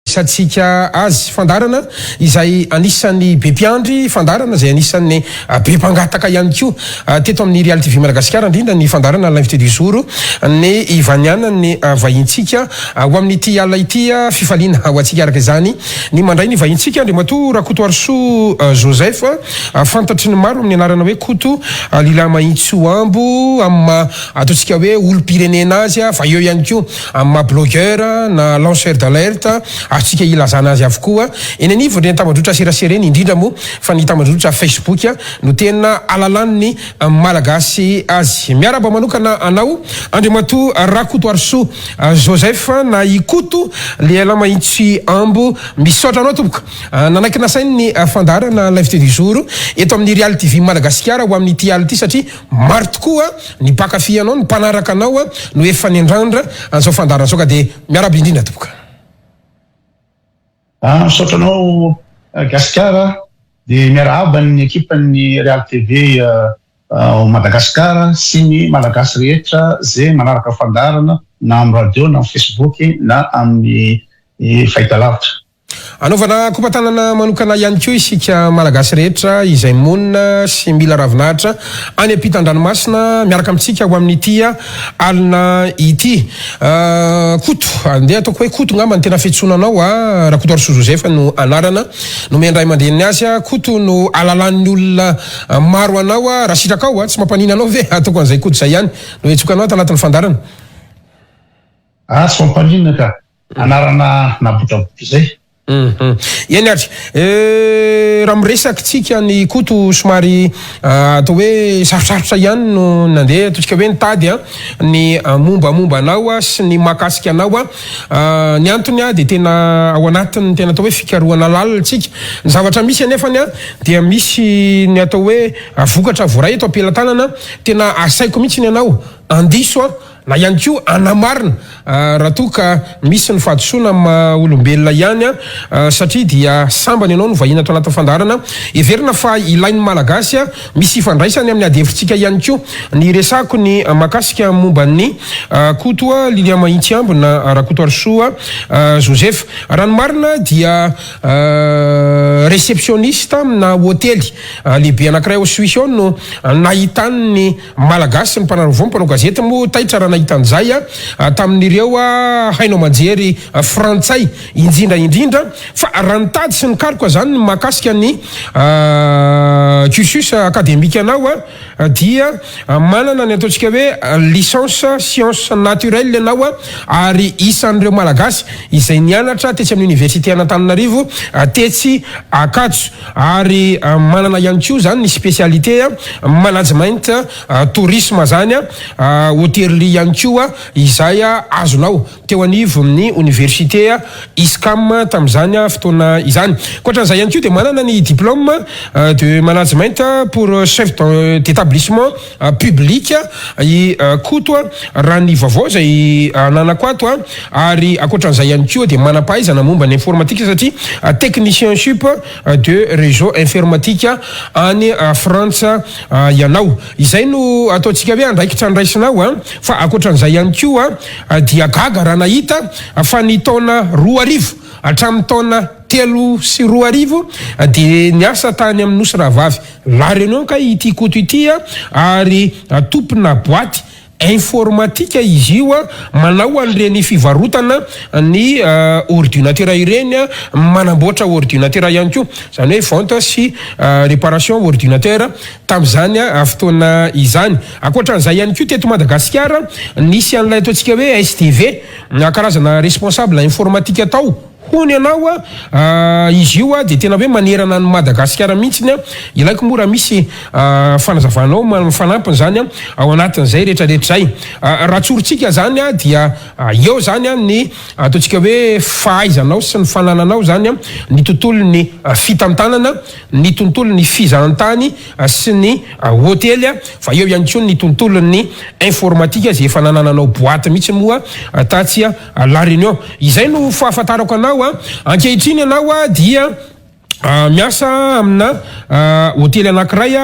Fandraisantsika azy. Fandaharana izay anisan'ny be mpiandry, fandaharana izay anisan'ny be mpangataka ihany koa teto amin'ny Real TV Madagasikara, indrindra ny fandaharana L'invité du jour, ny ivanianan'ny vahintsika ho amin'ity alina ity. Fifaliana ho antsika araka izany ny mandray ny vahintsika, Andriamatoa Rakotoarisoa Joseph, fantatry ny maro amin'ny anarana hoe Koto Lilahy Mahitsoambo, amin'ny maha ataontsika hoe olom-pirenena azy, fa eo ihany koa Amin'ny maha blogueur na lanceur d'alerte azontsika ilazana azy avokoa eny anivon'ireny tambajotra serasera ireny, indrindra moa fa ny tambajotra Facebook no tena ahalalan'ny Malagasy azy. Miarahaba manokana anao Andriamatoa Rakotoarisoa Joseph na i Koto lehilahy mahitsy ambo. Misaotra anao tompoko nanaiky nasain'ny fandaharana L'invité du jour eto amin'ny Real TV Madagasikara ho amin'ity alina ity satria maro tokoa Ny mpankafy anao, ny mpanaraka anao no efa niandrandra an'izao fandaharana izao ka dia miarahaba indrindra tompoko. Ah, misaotra anao Gasikara, dia miarahaba ny ekipan'ny Real TV ao Madagascar sy ny Malagasy rehetra ze manaraka fandaharana na amin'ny radio na amin'ny Facebook na amin'ny fahitalavitra. Anaovana kopa-tanana manokana ihany koa isika Malagasy rehetra izay monina sy mila ravinahitra any ampitan-dranomasina miaraka amintsika ho amin'ity alina ity. Koto, andeha ataoko hoe Koto ngamba ny tena fiantsoana anao a, Rakotoarisoa Joseph no anarana nomen-dray aman-dreniny azy. Koto no ahalalan'ny olona maro anao raha sitrakao, tsy mampanina anao ve ataoko an'izay Koto izay ihany no iantsoako anao ato anatin'ny fandaharana? Ah, tsy mampaninona ka. Anarana nabotrabotra izay. Hum eny ary eh, raha miresaka tsika ny Koto somary atao hoe sarotrarotra ihany no nandeha ataontsika hoe nitady an ny mombamomba anao sy ny mahakasika anao an, ny antony an dia tena ao anatin'ny tena atao hoe fikarohana lalina tsika, ny zavatra misy anefany an dia misy ny atao hoe vokatra voaray eto am-pelatanana, tena asaiko mihitsy ny anao andiso an Na ihany koa hanamarina raha toa ka misy ny fahadisoana amin'ny maha olombelona ihany satria dia sambany ianao no vahiny ato anatin'ny fandaharana. Heverina fa ilain'ny Malagasy misy ifandraisany amin'ny adihevitsika ihany koa ny resako ny mahakasika momba an'i Koto Lilian Mahintsiambo na Rakotoarisoa Joseph. Raha ny marina dia réceptionniste amina hotely lehibe anankiray ao Suisse ao no nahitany ny Malagasy ny mpanara-vaovao, ny mpanao gazety moa taitra raha nahita an'izay tamin'ireo haino aman-jery frantsay indrindra indrindra fa raha nitady sy nikaroka izany ny mahakasika ny cursus académique anao dia manana ny ataontsika hoe licence sciences naturelles ianao ary isan'ireo Malagasy izay nianatra tetsy amin'ny université an'Antananarivo tetsy Ankatso. Ary manana ihany koa zany ny spécialité management tourisme zany hôtellerie ihany koa izay azonao teo anivon'ny oniversite ISCAM tamin'izany fotoana izany. Ankoatran'izay ihany koa dia manana ny diplôme de management pour chef d'établissement public i Koto raha ny vaovao izay ananako ato ary ankoatran'izay ihany koa dia manam-pahaizana momba ny informatique satria technicien sup de réseau informatique any Frantsa ianao. Izay no ataontsika hoe andraikitra andraisinao fa ankoatran'izay ihany koa dia gaga raha nahita fa ny taona 2000 hatramin'ny taona 2003 dia niasa tany amin'ny Nosy Rahavavy La Réunion kay ity Koto ity ary tompona boaty informatika izy io manao an'ireny fivarotana ny ordinateur ireny, manamboatra ordinateur ihany koa, izany hoe vente sy réparation ordinateur tamin'izany fotoana izany. Ankoatran'izay ihany koa teto Madagasikara nisy an'ilay ataontsika hoe SDV, karazana responsable informatique tao. Hono ianao a, izy io dia tena hoe manerana an'i Madagasikara mihitsiny a, ilaiko moa raha misy fanazavanao fanampiny izany ao anatin'izay rehetra rehetra izay. Raha tsorintsika izany dia eo izany ny ataontsika hoe fahaizanao sy ny fanananao izany ny tontolon'ny fitantanana, ny tontolon'ny fizahantany sy ny hotely fa eo ihany koa ny tontolon'ny informatika izay efa nanananao boite mihitsy moa tatsy La Réunion. Izay no fahafantarako anao a. Ankehitriny ianao dia Miasa amina hotely anankiray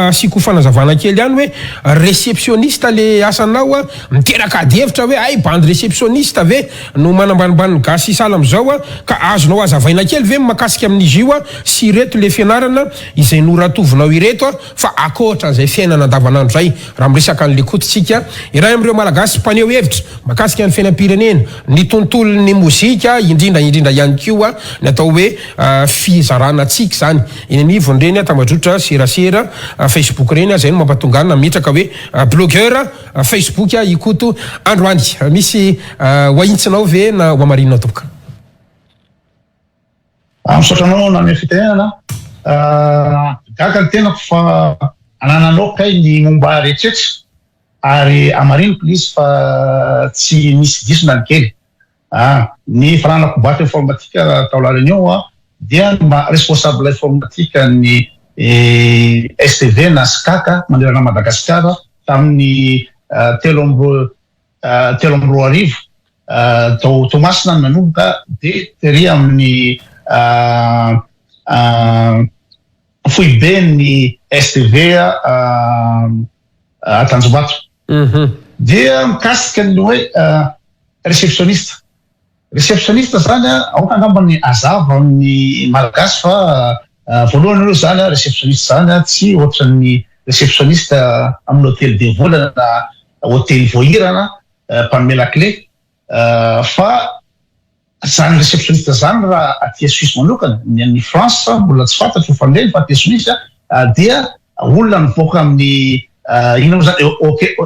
asiako fanazavana kely ihany hoe réceptionniste le asanao a, miteraka ady hevitra hoe hay bandy réceptionniste ve no manambanimbany ny gasy sahala amin'izao a, ka azonao hazavaina kely ve ny mahakasika amin'izy io a, sy ireto le fianarana izay noratovinao ireto a, fa ankoatra an'izay fiainana andavanandro izay raha miresaka an'i Lekoto tsika, iray amin'ireo malagasy mpaneho hevitra mahakasika ny fiainam-pirenena, ny tontolon'ny mozika, indrindra indrindra ihany koa ny atao hoe fizarana tsiky izany eny anivon'ireny tambajotra serasera Facebook ireny, izay no mampatonga ahy nametraka hoe blogueur Facebook i Koto androany. Misy ho ahintsinao ve na ho hamarinina tompoko? Misaotra anao nanome fitenenana. Gaga ny tenako fa anananao kay ny momba ahy rehetrretra ary hamariniko ilay izy fa tsy misy diso na ny kely. Ny fananako boite informatique tao La Réunion dia mba responsable informatique ny STV na SCAC manerana Madagasikara tamin'ny 2003 tao Toamasina no nanomboka dia tery amin'ny foiben'ny STV Tanjombato. Dia mikasika ny hoe réceptionniste. Réceptionniste zany aoka angamba ny hazava amin'ny Malagasy fa voalohany aloha zany réceptionniste zany tsy ohatran'ny réceptionniste amin'ny hôtely Devolana na hôtely Voahirana mpanome lakile fa zany réceptionniste zany raha aty Suisse manokana, ny any France mbola tsy fantatro fandreny fa aty Suisse dia olona mivoaka amin'ny inona moa zany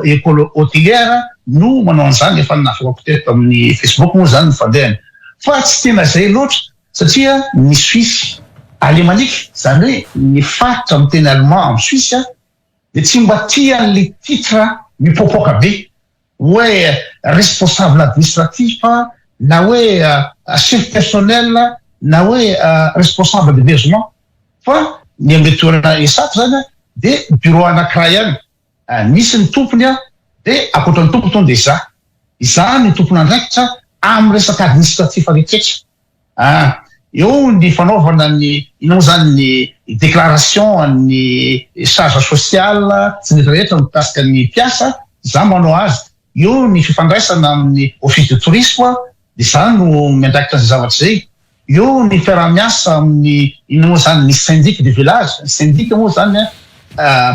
école hôtelière no manao an'izany, efa navoakako teto amin'ny Facebook moa zany ny fandehany fa tsy tena zay loatra satria ny Suisse alémanique zany hoe ny faritra miteny allemand amin'ny Suisse dia tsy mba tia an'le titre mipoapoaka be hoe responsable administratif na hoe chef personnel na hoe responsable d'hébergement fa ny amin'le toerana esako zany dia bureau anankiray ihany misy ny tompony dia ankoatra ny tompony tonga dia izaho izaho ny tompon'andraikitra amin'ny resaka administratif rehetrarehetra. Eo ny fanaovana ny inona moa zany ny déclaration ny charge sociale sy ny rehetra mikasika ny mpiasa, izaho manao azy. Eo ny fifandraisana amin'ny office de tourisme, dia izaho no miandraikitra an'izay zavatra izay. Eo ny fiaraha-miasa amin'ny inona moa zany ny syndic de village, ny syndic moa zany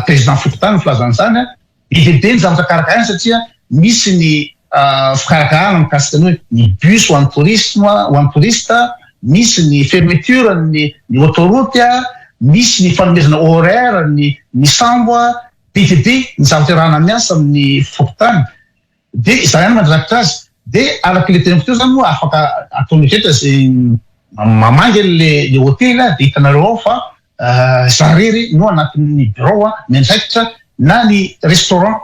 président fokontany ny filazana izany. Be dia be ny zavatra karakaraina satria misy ny fikarakarana mikasika ny hoe ny bus ho an'ny tourisme, ho an'ny touriste, misy ny fermeture ny ny autoroute, misy ny fanomezana horaire ny ny sambo, be dia be ny zavatra iarahana miasa amin'ny fokontany. Dia izaho ihany mandrakitra azy. Dia araka ilay teniko teo izany moa afaka ataon'ny rehetra izay mamangy an'ilay hotely dia hitanareo ao fa Za rery no anatin'ny birao miandraikitra na ny restaurant.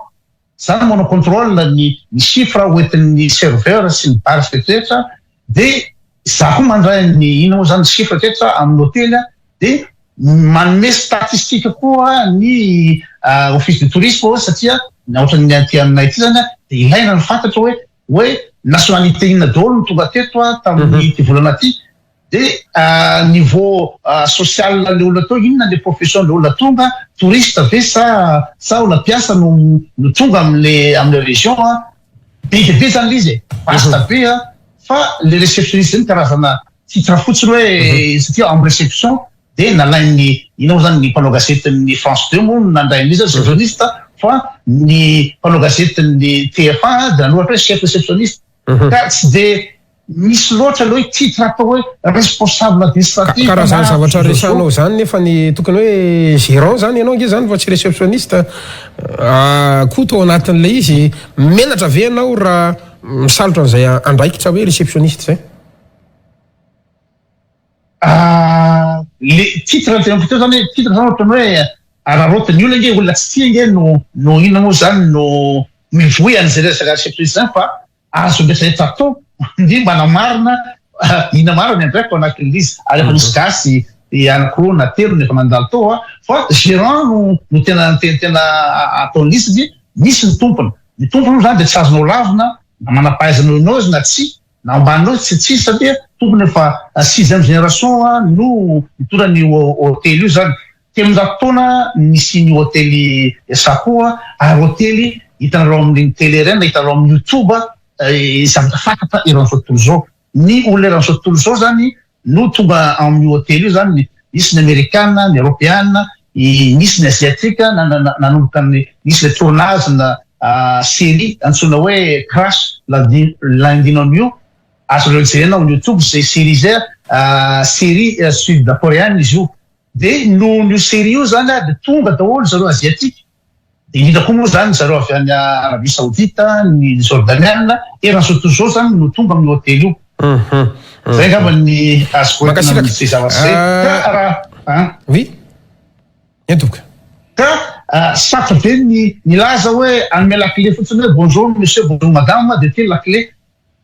Za no manao contrôle ny ny chiffre hoentin'ny serveur sy ny bar sy rehetra de za koa mandray ny inona moa zany ny chiffre rehetra amin'ny hotely de manome statistique koa ny office de tourisme hoe satria na ohatran'ny aty aminay aty zany de ilaina ny fantatra hoe hoe nationalité inona daholo no tonga teto tamin'ity volana ity. De niveau social le olona teo inona le profession le olona tonga, touriste ve sa sa olona mpiasa no no tonga amle amle région a, be dia be zany le izy e, vaste be a, fa le réceptionniste zay ny karazana titre fotsiny hoe satria am réception de nalain'ny inona moa zany ny mpanao gazetin'ny France 2 moa no nandray an'izy réceptionniste fa ny mpanao gazetin'ny TF1 de nanoratra hoe chef réceptionniste ka tsy de misy loatra aloha hoe titre atao hoe responsable administratif. Ka raha zany zavatra resahanao zany nefa ny tokony hoe gérant zany ianao nge zany fa tsy réceptionniste koa tao anatin'ilay izy, menatra ve ianao raha misalotra an'izay andraikitra hoe réceptionniste zay? Le titre teneniko teo zany hoe titre zany ohatran'ny hoe araraotin'ny olona nge, olona tsy tia nge no no inona moa zany no mivoy an'izay resaka réceptionniste zany fa Azo rehetra atao ny manamarina inona marina ny andraikiko anatin'ilay izy. Ary efa nisy gasy anankiroa na telo no efa nandalo tao fa gérant no no tena tena ataon'ny izy satria misy ny tompony. Ny tompony moa izany dia tsy azonao lavina na manam-pahaizana noho ianao izy na tsia. na ambany loatra tsy tsisy satria tompony efa sixième génération no mitondra ny hôtely io zany. 300 taona nisian'io hôtely Sakoa ary hôtely hitanareo amin'ny télé reny na hitanareo amin'ny YouTube, zavatra fantatra eran'izao tontolo izao. Ny olona eran'izao tontolo izao zany no tonga amin'io hôtely io zany. Nisy ny amerikana, ny eropeana, nisy ny asiatika. Nanomboka ny nisy le tournage na série antsoina hoe Crash Landing on You, azonareo jerena ao YouTube zay série zay, série sud coréenne izy io. De noho io série io zany a, de tonga daholo zareo asiatique, de indrindra koa moa zany zareo avy any Arabie Saoudite, ny jordaniana, eran'izao tontolo zao zany no tonga amin'ny hôtely io. Zay angamba ny azoko entina am'zay zavatra zay. Ka raha Oui, entoka. Ka sarotra be ny nilaza hoe anome la clé fotsiny hoe "Bonjour monsieur, bonjour madame", de ty la clé.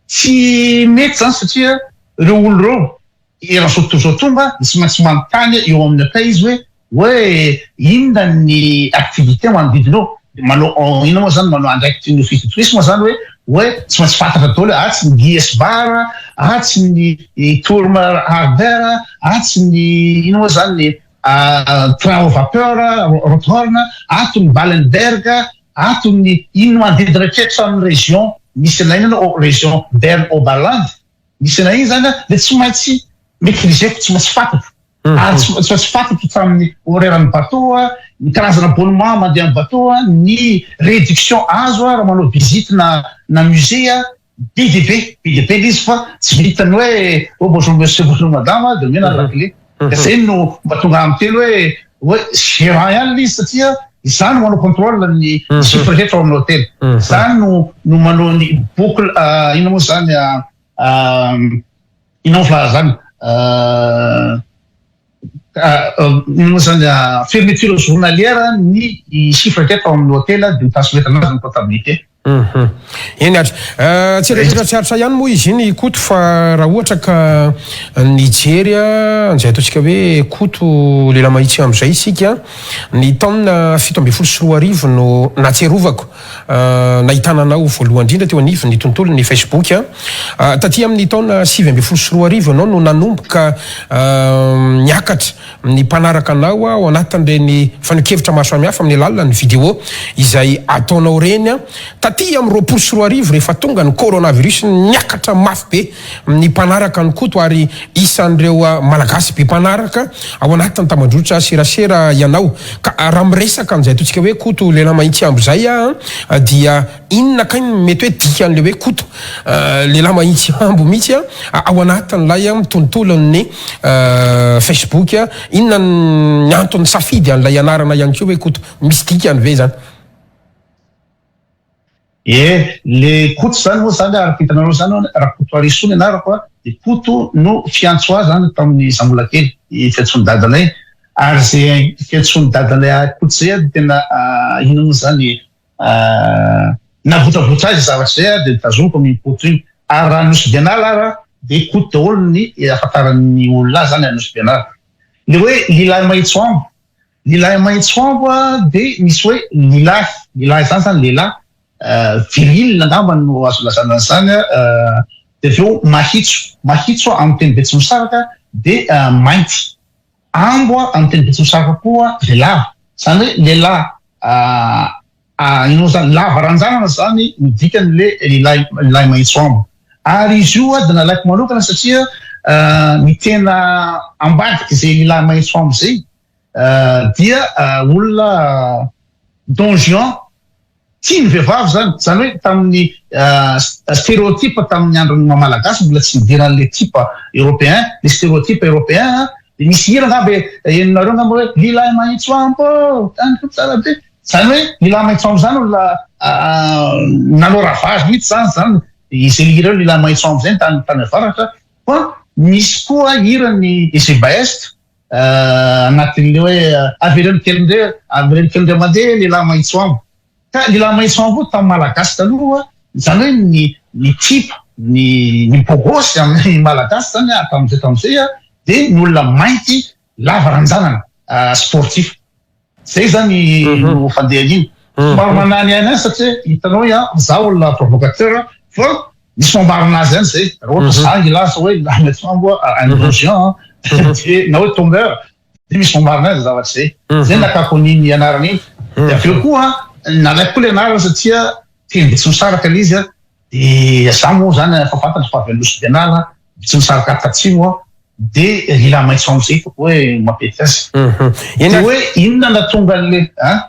Tsy mety zany satria reo olo reo eran'izao tontolo zao tonga de tsy maintsy manontany eo amin'ny accueil izy hoe inona ny activité manodidina eo, de manao inona moa zany, manao andraikitry ny office de tourisme zany hoe tsy maintsy fantatra daholo hoe atsy ny Guies Bar, atsy ny Turm Harder, atsy ny inona moa zany, ny train au vapeur Rothorn, ato ny Ballenberg, ato ny ino manodidina rehetra amin'ny région misy anay iny, région Bern Oberland misy anay iny zany a, de tsy maintsy maîtriseko, tsy maintsy fantatro ary tsy maintsy fantatro tamin'ny horaire ny bateau a, ny karazana abonnement mandeha amin'ny bateau a, ny réduction azo a raha manao visite na musée a. Be de be, be de be le izy, fa tsy vitany hoe "Oh, bonjour monsieur, bonjour madame", de omena la clé. De zay no mba tonga amin'ny teny hoe gérant ihany le izy satria zany no manao contrôle ny chiffre rehetra ao amin'ny hôtel, zany no manao ny boucle, ina moa zany, ina moa fa zany, ina moa zany, fermeture journalière ny chiffre rehetra ao amin'ny hôtel, de mitransmettre anazy ny comptabilité. Eny ary, tsy rehetra tsy aritra ihany moa izy iny, Koto, fa raha ohatra ka nijery a anzay ataontsika hoe Koto lehilahy mahitsy am'izay isika, ny taona 2017 no natserovako nahitana anao voalohany indrindra teo anivo ny tontolo ny Facebook a. Taty amin'ny taona 2019 anao no nanomboka niakatra ny mpanaraka anao ao anatin'ireny fanehoan-kevitra maro samihafa amin'ny alalana ny vidéo izay ataonao reny a. Taty amin'ny 2020, rehefa tonga ny coronavirus, niakatra mafy be ny mpanaraka ny Koto ary isan'ireo malagasy be mpanaraka ao anatin'ny tambandrotra serasera ianao. Ka raha miresaka an'izay ataontsika hoe Koto lehilahy mahitsy ambo zay a, dia inona kay ny mety hoe dikan'le hoe Koto lehilahy mahitsy ambo mihitsy a ao anatin'ilay tontolon'ny Facebook a? Inona ny antony safidy an'ilay anarana ihany koa hoe Koto? Misy dikany ve zany? E, le Koto zany moa zany, araka hitanareo zany, raha Koto Arisoa ny anarako a, de Koto no fiantso azy zany tamin'ny zambola kely, fiantsony dadanay. Ary zay fiantsony dadanay ahy Koto zay a, de tena ino moa zany, navotravotra azy zavatra zay a, de tazomiko amin'ny Koto iny. Ary raha Nosy Benala ara, de Koto daholo ny ahafantaran'ny olona azy zany Anosy Benala. Le hoe lilahy mahitso ambo, lilahy mahitso ambo a, de misy hoe lilahy, lilahy zany lehilahy viril angamba no azo lazana an'izany a. De avy eo mahitso, mahitso amin'ny teny betsimisaraka de mainty, ambo a amin'ny teny betsimisaraka koa de lava, zany hoe lehilahy ino zany, lava ranjanana zany no dikany le lilahy mahitso ambo. Ary izy io a, de nalaiko manokana satria ny tena ambadiky zay lilahy mahitso ambo zay dia olona Don Juan, tia ny vehivavy zany hoe tamin'ny stéréotype tamin'ny andron'ny mamalagasy mbola tsy nidiran'le type européen, le stéréotype européen. De misy hira angamba eninareo angamba hoe "Lilahy mahitso ambo tany tsara be", zany hoe lilahy mahitso ambo zany olona nanao ravage mihitsy zany izay hira eo, lilahy mahitso ambo zay tany avaratra. Fa misy koa hirany Etchebest anatin'le hoe "Avereno kelindre, avereno kelindre mandeha lilahy mahitso ambo". Ka lilahy mahitso ambo tamin'ny malagasy taloha zany hoe ny type ny bogosy amin'ny malagasy zany tamin'izay a, de ny olona mainty lava ranjanana, sportif zay zany no fandehan'iny. Somary manany aina satria hitanao a, za olona provocateur, fa Misy mambarana azy ihany zay. Raha ohatra za hilaza hoe Lahimaitsoambo Androzian de na hoe tombeur de misy mambarana azy zavatra zay. Zay nakako an'iny anarana iny. De avy eo koa nalaiko koa le anarana satria teny Betsimisaraka le izy de za moa zany efa fantatro fa avy any Nosy Benala, Betsimisaraka tatsimo de ila maitso amizay hitako hoe mampety azy. De hoe inona natonga an'le an?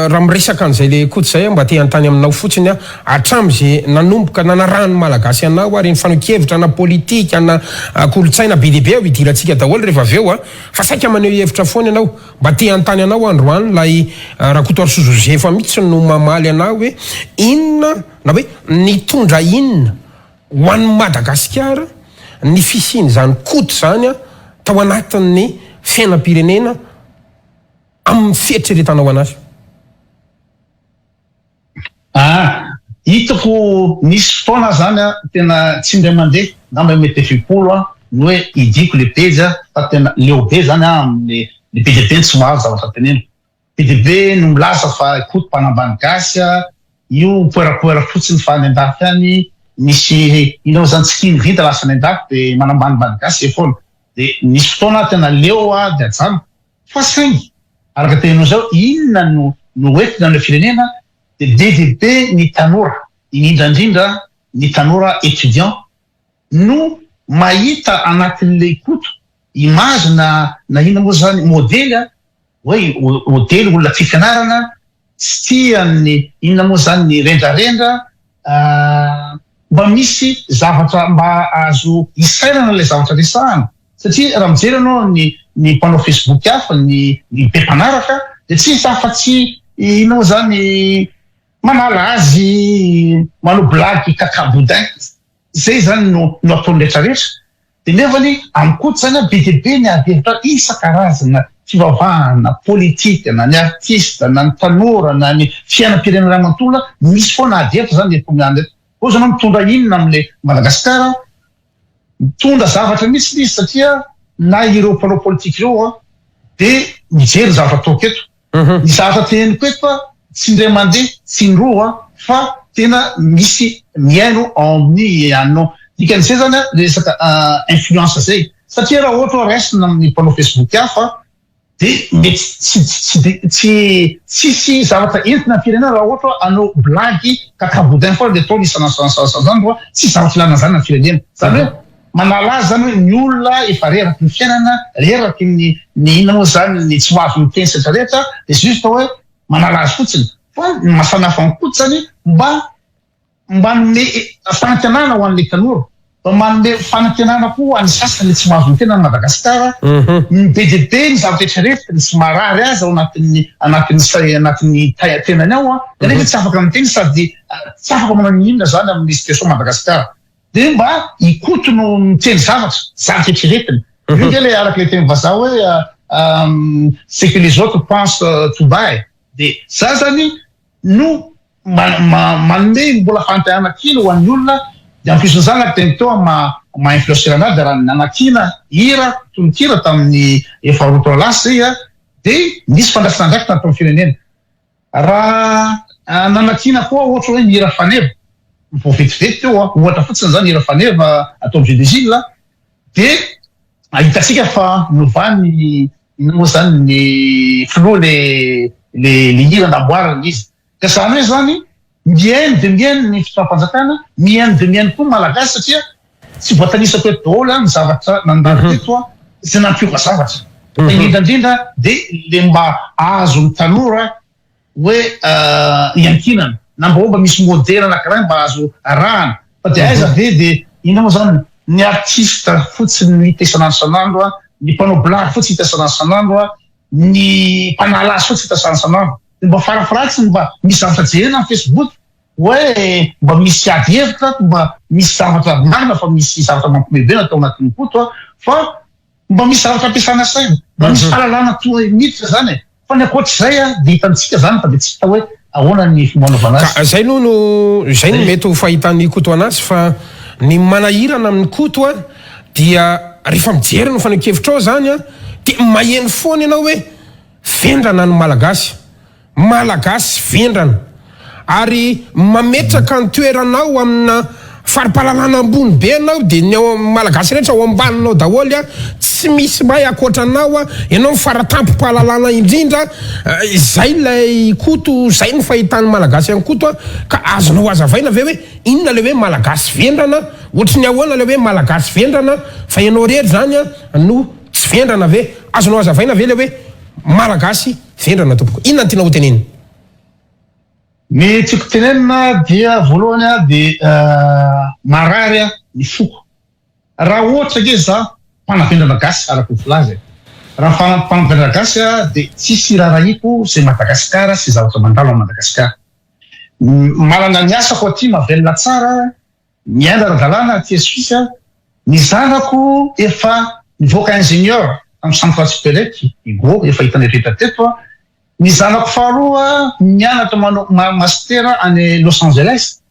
Raha miresaka an'izay le Koto zay aho mba te hanontany aminao fotsiny aho, hatramin'izay nanomboka nanarahan'ny Malagasy anao ary ny fanehoan-kevitra na politika na kolontsaina be dia be aho hidirantsika daholo rehefa avy eo an, fa saika maneho hevitra foana ianao, mba te hanontany anao aho androany ilay Rakotoarisoa Joseph mihitsy no mamaly anah hoe inona na hoe nitondra inona Ho an'i Madagasikara, ny fisian'izany Koto izany tao anatin'ny fiainam-pirenena amin'ny fieritreretanao anazy. Ah, hitako nisy fotoana aho zany tena tsy indray mandeha, angamba mety efa impolo aho ny hoe idiko le pejy fa tena leo be zany aho amin'ny le be dia be ny tsy mahazo zavatra teneniko. Be dia be no milaza fa i Koto mpanambany gasy a, io poerapoera fotsiny fa any andafy any misy inona zany tsy tiany vita lasa any andafy de manambanimbany gasy zay foana. De nisy fotoana aho tena leo aho de ajanoko. Fa saingy araka teninao zao inona no no entina amin'ilay firenena de be dia be ny tanora indrindra indrindra ny tanora étudiant no mahita anatin'ilay Koto image na na inona moa zany modely a, hoe modely olona tia fianarana, tsy tia ny inona moa zany ny rendrarendra, mba misy zavatra mba azo isainana ilay zavatra resahana satria raha mijery ianao ny ny mpanao facebook hafa ny ny be mpanaraka dia tsy hita afa-tsy inona moa zany manala azy, manao blague caca boudin, zay zany no no ataony retraretra. Dia nefany amiko koa zany an, be dia be ny ady hevitra isan-karazana, fivavahana, politika, na ny artiste, na ny tanora, na ny fiainam-pirenena iray manontolo, misy foana ady hevitra zany eto aminay eto. Ozy ianao mitondra inona amin'ilay Madagasikara? Mitondra zavatra mihitsy izy satria na ireo mpanao politika ireo an, dia mijery ny zavatra ataoko eto. Ny zavatra teneniko eto a, tsy indray mandeha, tsy indroa fa tena misy mihaino ao amin'ny anao. Dikan'izay zany a, resaka influence zay. Satria raha ohatra hoe raisina amin'ny mpanao Facebook hafa dia mety tsy tsy de tsy tsisy zavatra entina amin'ny firenena raha ohatra hoe hanao blague caca boudin foana dia ataony isan'andro isan'andro isan'andro, tsisy zavatra ilana an'izany amin'ny firenena. Izany hoe Manala azy zany hoe ny olona efa reraky ny fiainana, reraky ny ny inona moa zany ny tsy mahazo miteny sy rehetra rehetra de juste hoe manala azy fotsiny. Fa ny maha samy hafa an'i Koto zany mba manome fanantenana ho an'ilay tanora, mba manome fanantenana koa ho an'ny sasany tsy mahazo miteny any Madagasikara, ny be dia be ny zavatra eritreretiny sy marary azy ao anatin'ny anatin'ny say anatin'ny tenany ao an, kanefa tsy afaka miteny sady tsy afaka manao n'inona zany amin'ny situation Madagasikara. Dia mba i Koto no miteny zavatra, zavatra eritreretina. Io nge le araka le teny vazaha hoe ce que les autres pensent tout bas e. Dia za zany no manome mbola fanantenana kely ho an'ny olona, dia en plus n'izany araka teny teo amin'ny maha influenceur anah dia raha nanakiana hira, tononkira tamin'ny efa roa taona lasa izay dia nisy fandraisana andraikitra nataon'ny firenena. Raha nanakiana koa ohatra hoe ny hira faneva, vao vetivety teo an, ohatra fotsiny izany hira faneva atao amin'ny Jeux des Îles dia hitantsika fa novany inona moa izany ny filoha le le le hira namboarina izy. Ka izany hoe izany mihaino dia mihaino ny fitondram-panjakana, mihaino dia mihaino koa ny Malagasy satria Tsy voatanisako eto daholo ny zavatra nandalo teto izay nampiova zavatra. Fa indrindra indrindra dia le mba azon'ny tanora hoe iankinana na mba hoe mba misy modely anankiray mba azo arahana. Fa dia aiza ve dia inona moa zany ny artiste fotsiny no hita isan'andro isan'andro, ny mpanao blague fotsiny hita isan'andro isan'andro, ny mpanala azy fotsiny hita isan'andro isan'andro. Dia mba farafaharatsiny mba misy zavatra jerena amin'ny facebook. Hoe mba misy ady hevitra ato, mba misy zavatra marina fa misy zavatra mampiomehy be natao anatin'ny Koto a, fa mba misy zavatra ampiasana saina, mba misy fahalalana toa miditra zany e, fa ny ankoatr'izay a dia hitantsika zany fa dia tsy hita hoe ahoana ny fomba anaovana azy. Ka zay no no zay no mety ho fahitan'i Koto anazy fa ny manahirana amin'i Koto a dia rehefa mijery ny fanehoan-kevitrao zany a dia maheno foana ianao hoe vendrana ny Malagasy. Malagasy vendrana. ary mametraka ny toeranao amina fari-pahalalana ambony be ianao dia ny ao malagasy rehetra ao ambaninao daholo a, tsy misy mahay ankoatra anao a, ianao no faratampom-pahalalana indrindra, izay ilay Koto, izay no fahitan'ny malagasy an'i Koto a, ka azonao hazavaina ve hoe inona ilay hoe malagasy vendrana, ohatry ny ahoana ilay hoe malagasy vendrana, fa ianao irery izany a no tsy vendrana ve, azonao hazavaina ve ilay hoe malagasy vendrana tompoko, inona no tianao hotenenina? Ny tiako tenenina dia voalohany aho dia marary aho ny foko. Raha ohatra ange za mpanavendrana gasy araka ny filaza e. Raha mpanavendrana gasy aho dia tsisy iraharahiako izay Madagasikara sy zavatra mandalo any Madagasikara. Manana ny asako aty mahavelona tsara, miaina ara-dalàna aty Suisse aho. Ny zanako efa nivoaka ingénieur tamin'ny Centrale Supélec, Hugo efa hitanay rehetra teto. Ny zanako faharoa mianatra manao master any Los Angeles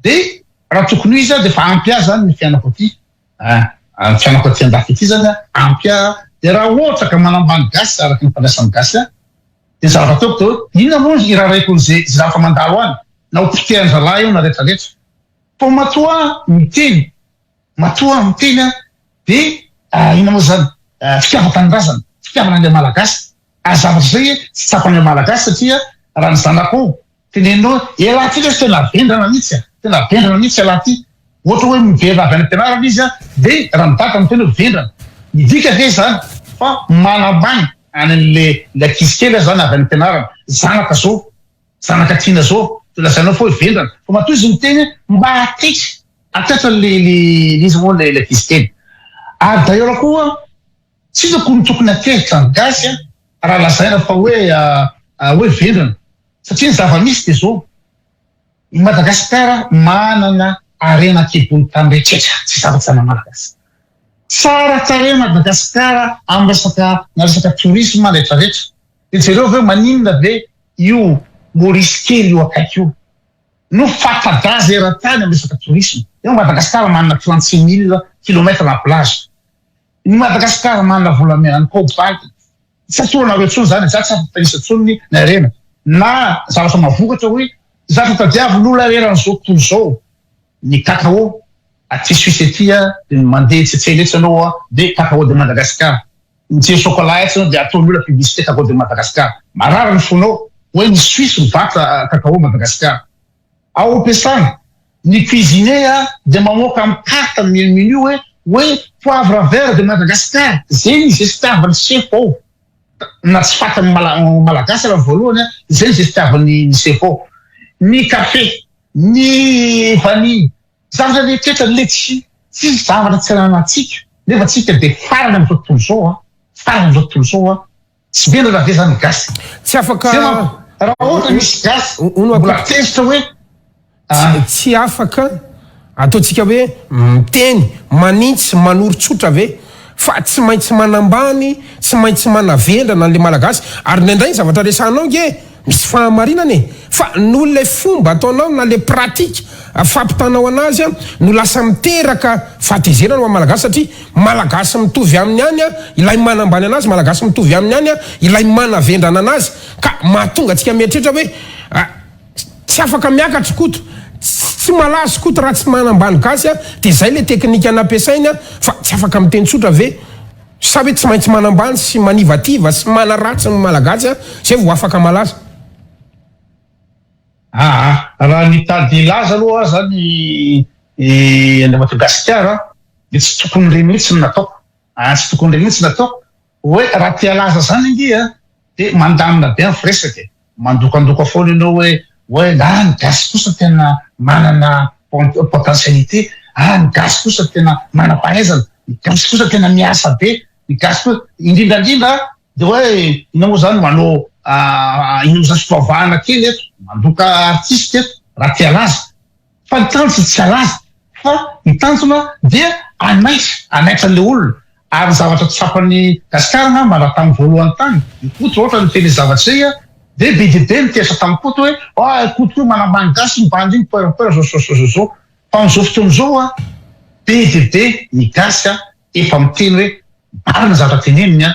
dia raha tokony ho izy dia efa ampy ahy zany ny fiainako aty ny fiainako aty andafy aty zany ampy ahy dia raha ohatra ka manambany gasy araka ny fandraisan'ny gasy ahy dia ny zavatra ataoko dia hoe inona moa ny iraraiko an'izay zavatra mandalo any na ho potehan-drahalahy io na rehetra rehetra fa matoa miteny matoa miteny aho dia inona moa zany fitiavan-tanindrazana fitiavana an'ilay malagasy Ary zavatra izay tsy tsapan'ny Malagasy satria raha ny zanakao teneninao hoe elah ty lesy tena vendrana mihitsy a, tena vendrana mihitsy elah ty, ohatra hoe miverina avy any am-pianarana izy a, dia raha ny dada miteny hoe vendrana, midika ve izany fa manambany any an'le le ankizy kely aza zany avy any am-pianarana, zanaka zao, zanaka tiana zao, dia lazainao fa hoe vendrana, fa matoa izy miteny mba hataitra, hataitra le le iza moa le ankizy kely. Ary d'ailleurs koa Tsy hitako ny tokony hatezitra ny gasy raha lazaina fa hoe hoe vendrana satria ny zava-misy dia zao, i Madagasikara manana harena an-kibon'ny tany rehetra, tsy zavatra ana Malagasy. Tsara tarehy Madagasikara amin'ny resaka na resaka tourisme rehetra rehetra. Dia jereo ve maninona ve io Maurice kely io akaiky io no fanta-daza eran-tany amin'ny resaka tourisme. Eo Madagasikara manana 36 mille kilomètre na plage. Ny Madagascar manana volamena ny cobalt tsy atsoranareo intsony zany za tsy afaka mitanisa intsony ny harena na zavatra mavokatra hoy zavatra tadiavin olona eran'izao tontolo izao ny cacao aty Suisse aty a de mandeha etsy an-tsena etsy anao a de cacao de Madagascar mijery chocolat etsy anao de ataon'ny olona publicité cacao de Madagascar marary ny fonao hoe ny Suisse mivarotra cacao Madagascar Ao ampiasana, ny cuisinier dia mamoaka amin'ny carte ny menu hoe hoe poivre vert de Madagascar, zay ny zestiavan'ny chef ao, na tsy fatan'ny malagasy ara voalohany, zay ny zestiavan'ny ny chef ao. Ny café, ny vanille, zavatra rehetra letchi, tsisy zavatra tsy ananantsika, nefa tsika dia farany amin'izao tontolo izao an, farany amin'izao tontolo izao an. Tsy vendrana ve zany gasy? Tsy afaka. Zay manko raha ohatra misy gasy mbola tezitra hoe Tsy afaka ataontsika hoe miteny, manintsy, manoro-tsotra ve? Fa tsy maintsy manambany, tsy maintsy manavendrana an'ilay Malagasy. Ary indraindray ny zavatra resahanao ange misy fahamarinana e! Fa noho ilay fomba ataonao na ilay pratique fampitanao anazy no lasa miteraka fahatezerana ho an'ny Malagasy satria Malagasy mitovy aminy ihany ilay manambany anazy, Malagasy mitovy aminy ihany ilay manavendrana anazy ka mahatonga antsika mieritreritra hoe tsy afaka miakatra i Koto, tsy malaza i Koto raha tsy manambany gasy dia izay ilay teknika nampiasainy fa tsy afaka miteny tsotra ve sa hoe tsy maintsy manambany sy manivativa sy manaratsy ny Malagasy izay vao afaka malaza? Aa raha nitady hilaza aloha aho zany Andriamatoa Gasikara dia tsy tokony ireny mihitsy no nataoko. Aa tsy tokony ireny mihitsy no nataoko hoe raha te halaza zany ange a dia mandamina be ny firesaka e. Mandokandoka foana ianao hoe hoe ah ny gasy kosa tena manana potentialité, ah ny gasy kosa tena manam-pahaizana, ny gasy kosa tena miasa be, ny gasy kosa indrindra indrindra dia hoe inona moa zany manao inona moa zany fivavahana kely eto, mandoka artiste eto raha te halaza. Fa ny tanjona tsy halaza fa ny tanjona dia hanaitra, hanaitra an'ilay olona. Ary ny zavatra tsapan'i Gasikara angamba raha tamin'ny voalohany tany, i Koto ohatra niteny izay zavatra izay dia be dia be ny tezitra tamin'i Koto hoe ah i Koto koa manambany gasy iny bandy iny peur peur zao zao zao zao. Fa amin'izao fotoana izao be dia be ny gasy efa miteny hoe marina ny zavatra teneniny an,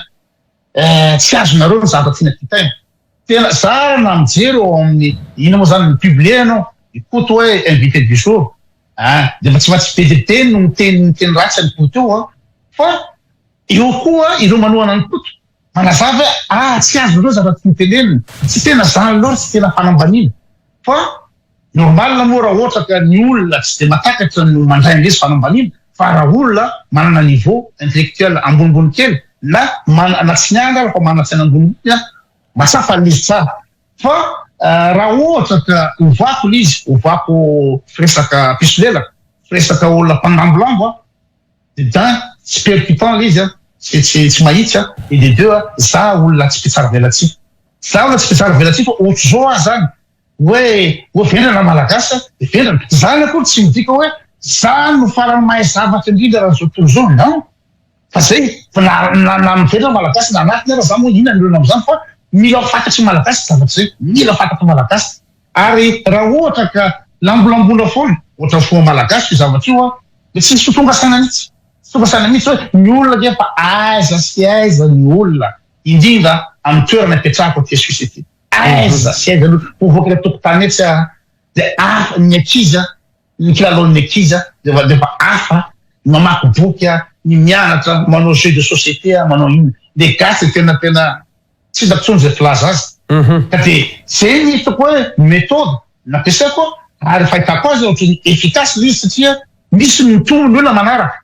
tsy azonareo ny zavatra tiana kitaina. Tena zara na mijery ao amin'ny inona moa zany mi-publier ianao, i Koto hoe invité du jour ah, dia efa tsy maintsy be dia be no miteny miteny ratsy an'i Koto eo an, fa eo koa ireo manohana an'i Koto manazava hoe ah tsy azonareo zavatra tiany tenenina, tsy tena zany loatra, tsy tena fanambaniana fa normal moa raha ohatra ka ny olona tsy dia matakatra no mandray an'ilay izy fanambaniana fa raha olona manana niveau intellectuel ambonimbony kely na na tsy nianatra ary fa manan-tsaina ambonimbony an, Masafa le izy tsara fa raha ohatra ka ovako le izy, ovako firesaka mpisolelaka, firesaka olona mpangambolambo an, de d'un tsy percutant le izy an, tsy tsy tsy mahitsy an, et de deux an, za olona tsy mpitsara velatsihy, za olona tsy mpitsara velatsihy fa ohatr'izao aho zany hoe hoe vendrana malagasy an, de vendrana, zany akory tsy midika hoe za no farany mahay zavatra indrindra raha zao tontolo zao, non. Fa zay, fa na na na miverina ny Malagasy na anatiny ara za moa inona ny olana amizany fa mila ho fantatry ny Malagasy zavatra zay, mila fantatry ny Malagasy. Ary raha ohatra ka lambolamboina foana, ohatra ny fomba Malagasy io zavatra io an, de tsy misy ho tonga saina mihitsy, tsy tonga saina mihitsy hoe ny olona ange fa aiza sy aiza ny olona, indrindra amin'ny toerana ipetrahako aty Suisse aty, aiza sy aiza ny olona, voavoaka eny an-tokotany etsy aho de hafa ny ankizy an, Ny kilalaon'ny ankizy dia efa efa hafa, ny mamaky boky, ny mianatra, manao jeux de société, manao inona. Le gasy dia tena tena tsy hitako intsony izay filaza azy. Ka dia izay ny hitako hoe méthode nampiasaiko ary fahitako azy ohatran'ny efficace ilay izy satria misy mitombo ny olona manaraka.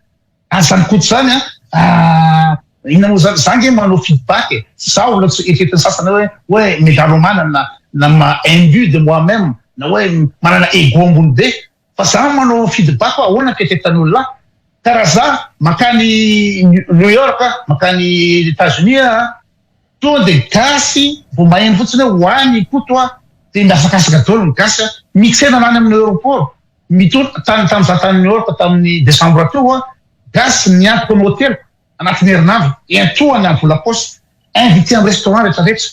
Ary zany Koto zany an, inona moa zany, za nge manao feedback e, tsy za olona tsy eritreretin'ny sasany hoe hoe megalomane na na ma imbu de moi même na hoe manana ego ambony be, fa za manao feedback hoe ahoana ny fieritreretan'ny olona ahy, ka raha za mankany New York, mankany Etats Unis aho, tonga de gasy vao maheno fotsiny hoe ho any i Koto an, de mihazakazaka daholo ny gasy an, mitsena anah any amin'ny aeroport. Mitondra, tany tamin'ny za tany New York tamin'ny décembre teo aho, gasy niantoka ny hoteliko anatin'ny herinandro, iantohany amin'ny vola paosy, invité amin'ny restaurant rehetra rehetra.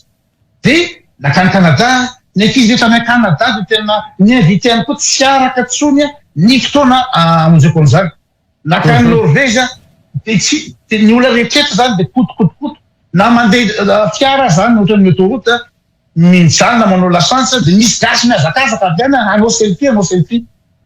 Dia nankany Canada, ny ankizy rehetra any Canada dia tena ni-invité ihany koa, tsy araka intsony ny fotoana hamonjeko an'izany. Nankany Norvège aho, dia tsy, dia ny olona rehetra rehetra izany dia koto koto koto, na mandeha fiara aza zany ohatran'ny autoroute, Mijanona manao lasantsy dia misy gasy mihazakazaka avy any hanao selfie hanao selfie.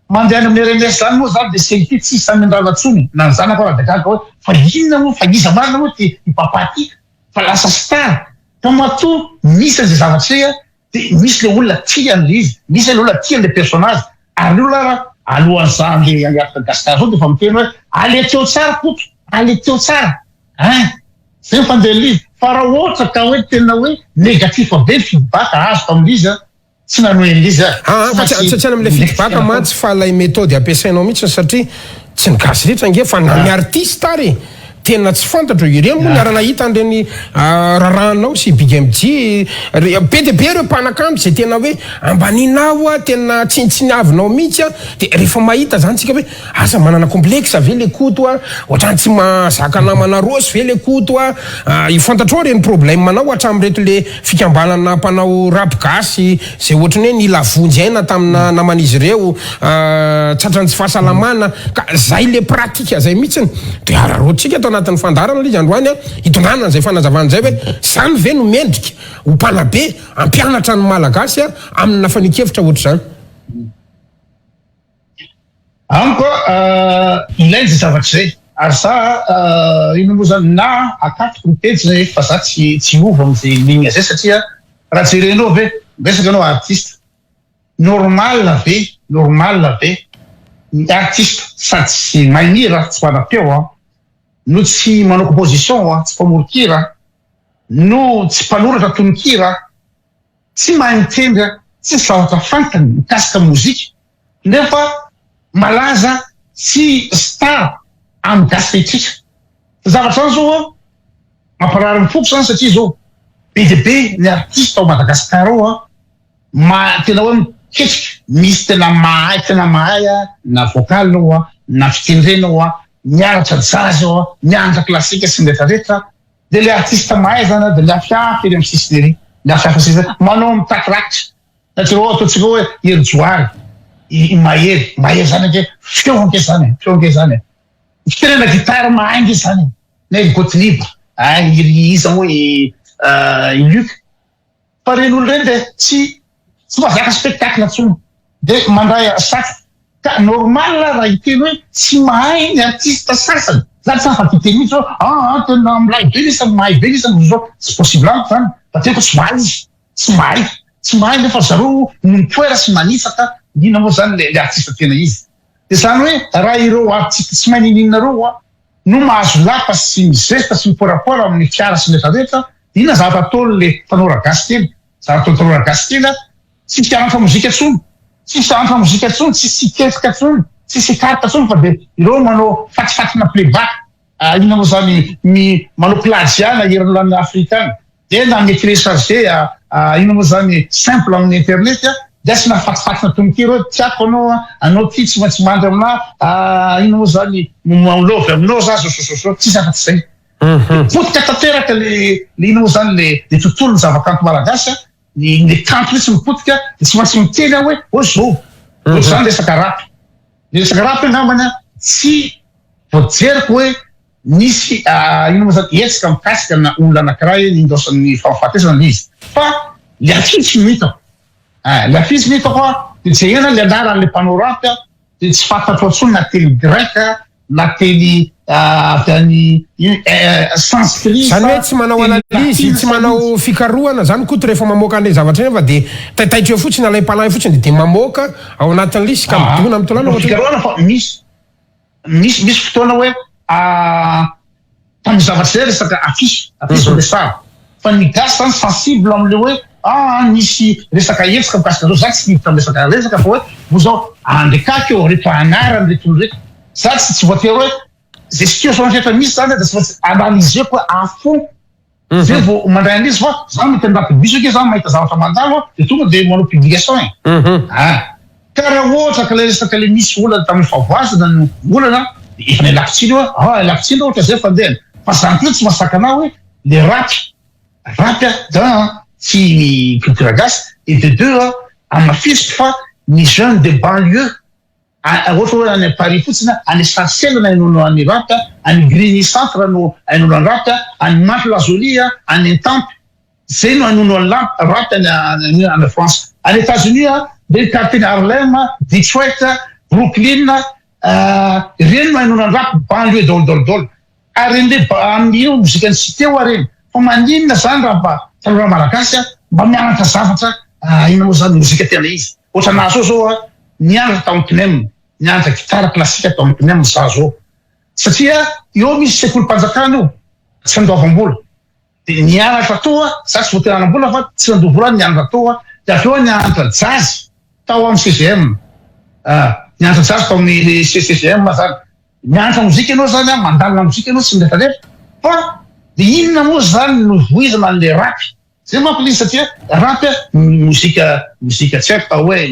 Mandeha any amin'ny RMS zany moa za dia selfie tsisy samy mindrana tsony na ny zanako ara dia gaga hoe fa inona moa fa iza marina moa ty i papa ty fa lasa star. Fa matoa misy an'izay zavatra izay dia misy le olona tia an'le izy, misy le olona tia an'le personnage ary ny olona ara alohan'ny za andeha hiatrika Gasikara zao dia efa miteny hoe aleteo tsara Koto, aleteo tsara Hein! Zay ny fandehan'ilay izy. Fa raha ohatra ka hoe tena hoe négatif be ny feedback azoko amin'ilay izy an, tsy nanohy an'ilay izy aho. Aa fa tsy tsy any amin'ilay feedback mantsy fa ilay méthode ampiasainao mihitsy satria tsy ny gasy rehetra ange fa na ny artiste ary e! Tena tsy fantatro, ireny moa niara-nahita an'ireny raharahanao sy Big MJ, be dia be ireo mpanakanto izay tena hoe ambaninao, tena tsinontsiniavinao mihitsy an, dia rehefa mahita izany tsika hoe Asa manana complexe ve le Koto a? Ohatrany tsy mahazaka namana Rossy ve le Koto a? Io fantatrao ireny problème nao hatramin'ireto le fikambanana mpanao rap gasy zay ohatrany hoe nila vonjy aina tamina naman'izy ireo tratran'ny tsy fahasalamana ka zay le pratique zay mihitsiny de araraotintsika ato anatin'ny fandaharana le izy androany a hitondrana an'izay fanazavana izay hoe zany ve no mendrika ho mpanabe hampianatra ny malagasy amina fanehoan-kevitra ohatr'izany. Amiko ilaina izay zavatra izay ary za inona moa zany na akatoko ny pejy zay fa za tsy tsy hiova amin'izay ligne zay satria raha jerenao ve miresaka ianao artiste normal ve normal ve ny artiste sady tsy mahay mihira tsy manam-peo an no tsy manao composition an tsy mpamoron-kira no tsy mpanoratra tononkira tsy mahay mitendry an, tsisy zavatra fantany mikasika mozika nefa malaza sy star amin'ny gasy rehetritra. Zavatra zany zao an, mamparary ny foko zany satria zao be dia be ny artiste ao Madagascar ao an, ma- tena hoe miketrika, misy tena mahay tena mahay an, na vocal ao an, na fitendrena ao an, mianatra jazz ao an, mianatra classique sy ny rehetra rehetra. Dia le artiste mahay zany an, dia miafiafy ery amin'ny sisiny ery, miafiafy amin'ny sisiny ery, manao mitaky rakitra. Satria ohatra ataontsika hoe i Hery i i Mahery, Mahery zany ange feo ange zany e, feo ange zany e. Fitenena gitara mahay ange zany e. Na i Gottlieb, ah i ry iza moa i i Luc. Fa ireny olona ireny dia tsy tsy mahazaka spectacle intsony dia mandray satroka. Ka normal raha hiteny hoe tsy mahay ny artiste sasany. Za tsy afaka hiteny mihitsy hoe aa tena milay be lisany, mahay be lisany zao. Tsy possible amiko zany fa teniko tsy mahay izy. Tsy mahay. Tsy mahay nefa zareo no mitoera sy manitsaka inona moa zany le artiste tena izy. Dia zany hoe raha ireo artiste tsy mahay niniana ireo hoa no mahazo lapa sy mizesta sy miporapoara amin'ny fiara sy ny rehetra rehetra, inona zavatra ataon'le tanora gasy kely? Zavatra ataon'ny tanora gasy kely a, tsisy hianatra mozika intsony, tsisy hianatra mozika intsony, tsisy hiketrika intsony, tsisy hikaroka intsony fa dia ireo manao fatifatina playback, inona moa zany, ny manao plagiat na herin'ny afrikana. Dia na mi-telecharger inona moa zany simple amin'ny internet dia asiana fatifatina tononkira hoe tiako anao a, anao ty tsy maintsy mandry aminah, inona moa zany love aminao za zao zao zao, tsisy afa-tsy zay. Dia potika tanteraka le le inona moa zany le le tontolon'ny zavakanto malagasy a, ny le kanto mihitsy no potika, dia tsy maintsy miteny aho hoe oh zao, ohatr'izany resaka rap. Ny resaka rap angambany a tsy voajeriko hoe Nisy inona moa zany hetsika mikasika na olona anakiray nindaosan'ny fahafatesana le izy fa le affiche no hitako eh, le affiche no hitako a de jerena le anaran'le mpanao rap a de tsy fantatro intsony na teny grec na teny avy any sanskrit Zany hoe tsy manao analyse, tsy manao fikarohana zany Koto rehefa mamoaka an'ilay zavatra iny fa de taitaitra eo fotsiny, alaim-panahy fotsiny de de mamoaka ao anatin'ilay izy ka midona amin'ny tolàna ohatra. Fikarohana fa misy Misy misy fotoana hoe tamin'ny zavatra izay resaka affiche, affiche no resahako. Fa ny gasy zany sensible amin'le hoe ah nisy resaka hetsika mikasika an'izao, za tsy hiditra amin'ny resaka resaka fa hoe moa zao andekako eo reto anarany reto olona reto. Za tsy tsy voatery hoe ze situation rehetra misy zany dia tsy maintsy analyser-ko à fond. Zay vao mandray an'izy fa za mety anaty bus ake za mahita zavatra mandalo a de tonga de manao publication e. Ah. Ka raha ohatra ka le resaka le misy olana tamin'ny fahavoazana no olana de efa nialako tsiny io ah ialako tsiny raha ohatra zay fandehany fa zany koa tsy mahasakana ahy hoe le rap rap a d'un tsy ny culture gasy et de deux a hamafisiko fa ny jeune de banlieue Ohatra hoe any Paris fotsiny, any Sarcelles no ahenoana an'i Rap, any Grigny centre no ahenoana an'i Rap, any Mantes la Jolie, any Etampes, zay no ahenoana an'i Rap any any France. Any Etats-Unis, ireny quartier-n'i Harlem, Detroit, Brooklyn, ireny no ahenoana an'i Rap, banlieue daholo daholo daholo. Ary ireny le amin'io mozikan'ny cité hoa ireny. Fa maninona zany raha mba tanora malagasy mba mianatra zavatra inona moa zany mozika tena izy. Ohatra anah zao zao nianatra tao amin'ny CNEM, nianatra gitara classique tao amin'ny CNEM za zao. Satria eo misy sekolim-panjakana io, tsy andoavam-bola. Dia nianatra tao aho, za tsy voatery hanam-bola fa tsy nandoa vola aho nianatra tao aho. Dia avy eo aho nianatra jazz tao amin'ny CGM. Nianatra jazz tao amin'ny CGM zany. Mianatra mozika ianao zany an, mandalina mozika ianao sy ny rehetra rehetra fa dia inona moa zany no voizina an'le rap? Zay manko le izy satria rap mozika mozika tsy haiko atao hoe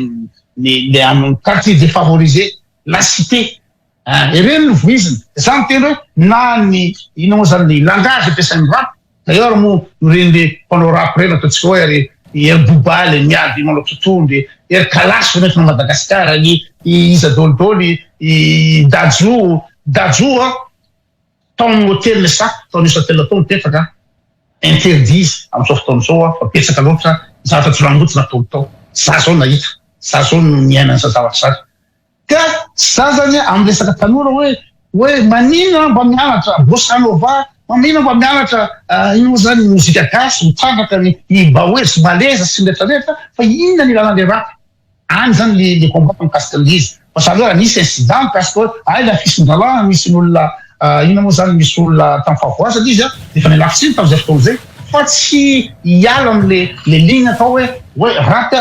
ny le amin'ny quartier défavorisé, la cité ah, ireny no voizina. Za miteny hoe na ny inona moa zany ny langage ampiasain'ny rap D'ailleurs moa ireny le mpanao rap ireny ataontsika hoe ry ery Booba le miady manao totohondry, ery Kalash vao nentina Madagascar, ny iza daholidoly, i Dadju, Dadju an tao amin'ny hotely le sac tao Nisy hotel tao mipetraka, interdit izy amin'izao fotoana izao an fa betsaka loatra ny zavatra jiolahimboto nataony tao, za zao nahita, za zao no niaina an'izany zavatra izany. Ka za zany amin'ny resaka tanora hoe hoe maninona mba mianatra bossa nova, maninona mba mianatra inona moa zany mozika gasy mitrandraka ny ny baoezy sy maleza sy ny rehetra rehetra fa inona ny ilana le rap? Any zany le le combat mikasika an'le izy. Fa zany hoe raha nisy incident mikasika hoe hay la fisin-dralahana misy ny olona inona moa zany misy olona tamin'ny fahavoazana izy dia efa niala tsiny tamin'izay fotoana izay fa tsy hiala am'le le ligne atao hoe hoe rap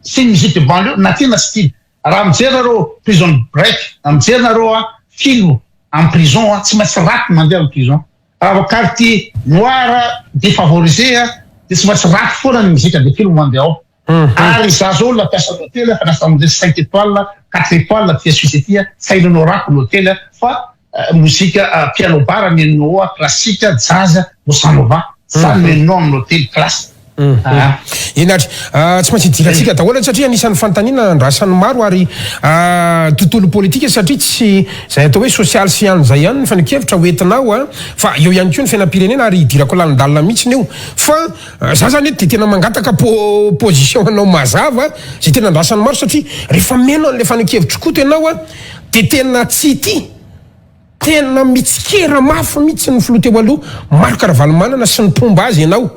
c'est une musique de banlieue na tiana na tsy tiana. Raha mijery nareo prison break, raha mijery nareo a film am prison a, tsy maintsy rap mandeha am prison. Raha vao quartier noir defavorisé a, dia tsy maintsy rap foana ny mozika de film mandeha ao. Ary za zao olona mpiasa am hotely efa lasa amle cinq étoiles, quatre étoiles aty Suisse aty a, tsy hainao rap ny hotely a, fa mozika piano bar ny henonao ao, classique, jazz, bossa nova, zany no henonao amin'ny hotely classe. Eny ary, tsy maintsy idirantsika daholo anie satria anisan'ny fanontaniana andrasan'ny maro ary tontolo politika satria tsy izay atao hoe sosialy sy ihany izay ihany ny fanehoan-kevitra ho entinao fa eo ihany koa ny fiainam-pirenena ary idirako lalindalina mihitsiny io fa za zany eto dia tena mangataka position anao mazava izay tena andrasan'ny maro satria rehefa mino an'ilay fanehoan-kevitry Koto ianao dia tena tsy tia Tena mitsikera mafy mihitsy ny filoha teo aloha Marc Ravalomanana sy ny mpomba azy ianao.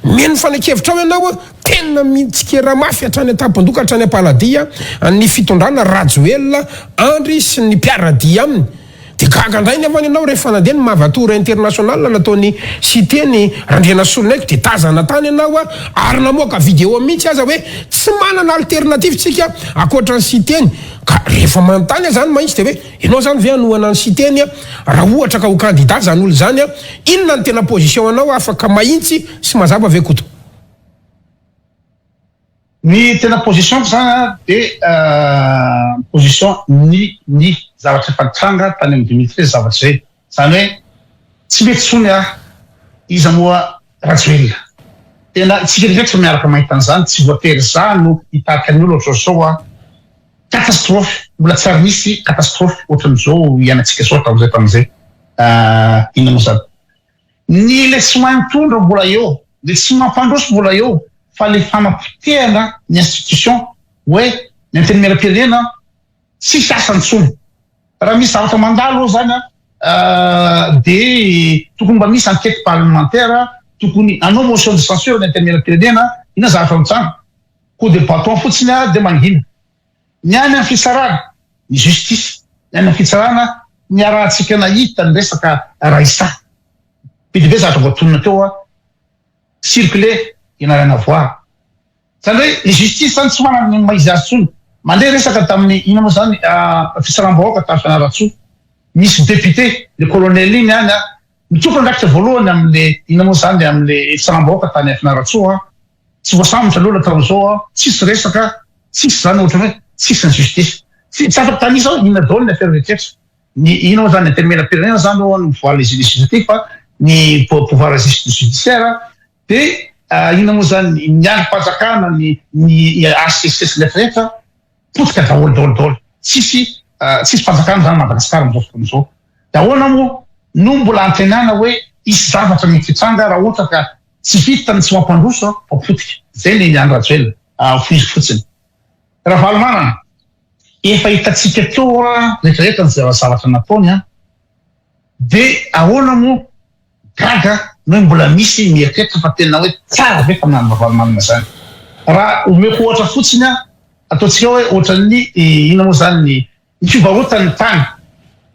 Mino fanekevitrao ianao a! Tena mitsikera mafy hatrany an-tampon-doha ka hatrany am-paladia ny fitondrana Rajoelina Andry sy ny mpiara-dia aminy. Dia gaga indray nefa ianao rehefa nandeha ny Mava Tour International nataon'i Siteny Randrianasoloniaiko dia tazana tany ianao ary namoaka vidéo mihitsy aza hoe tsy manana alternative tsika ankoatra an'i Siteny. Ka rehefa manontany aho izany mahitsy dia hoe Ianao zany ve hanohana an'i Siteny a? Raha ohatra ka ho candidat zany olona zany a, inona no tena position anao afaka mahintsy sy mazava ve Koto? Ny tena position-ko zany a de position ny ny zavatra efa nitranga tany amin'ny 2013 zavatra izay. Zany hoe tsy mety tsony a, iza moa Rajoelina. Tena isika rehetra miaraka mahita an'izany, tsy voatery za no hitarika ny olona ohatr'izao a. Catastrophe, mbola tsy ary nisy catastrophe ohatran'izao iainantsika izao hatramin'izay tamin'izay. Inona moa izany? Ny le tsy mahay mitondra mbola eo, le tsy mampandroso mbola eo, fa le fanapotehana ny institution hoe ny antenimierampirenena tsisy asany intsony. Raha misy zavatra mandalo eo zany de tokony mba misy enquete parlementaire, tokony hanao motion de censure ny antenimierampirenena, inona zavatra mitranga? Coup de bâton fotsiny a de mangina. Ny any amin'ny fitsarana, ny justice, ny any amin'ny fitsarana niarahantsika nahita ny resaka Raissa. Be dia be zavatra voatonona teo a, circuler il n'a rien à voir. Zany hoe ny justice zany tsy manana ny maha izy azy intsony. Mandeha resaka tamin'ny inona moa zany fitsaram-bahoaka tany Fianarantsoa. Misy député, le colonel iny any a, ny tompon'andraikitra voalohany amin'le inona moa zany amin'le fitsaram-bahoaka tany Fianarantsoa a, Tsy voasambotra aloha hatramin'izao aho, tsisy resaka, tsisy zany ohatran'ny hoe tsisy ny justice. Tsy tsy afaka tanisa aho inona daholo ny affaire rehetraretra. Ny inona moa zany antenimierampirenena zany ho'a no pouvoir législatif fa ny pouvoir judiciaire de inona moa zany ny andrim-panjakana ny ny HCC sy ny rehetrarehetra potika daholo daholo daholo. Tsisy tsisy fanjakana zany Madagascar amin'izao fotoana izao. De ahoana moa no mbola antenaina hoe hisy zavatra mety hitranga raha ohatra ka Tsy vita ny tsy mampandroso fa potika. Zay le Andry Rajoelina fohizo fotsiny. Ravalomanana, efa hitantsika teo rehetra rehetra ny zavatra nataony an! De ahoana moa gaga ny hoe mbola misy mieritreritra fa tena hoe tsara ve fananana Ravalomanana zany? Raha omeko ohatra fotsiny an, ataontsika hoe ohatran'ny inona moa zany ny ny fivarotan'ny tany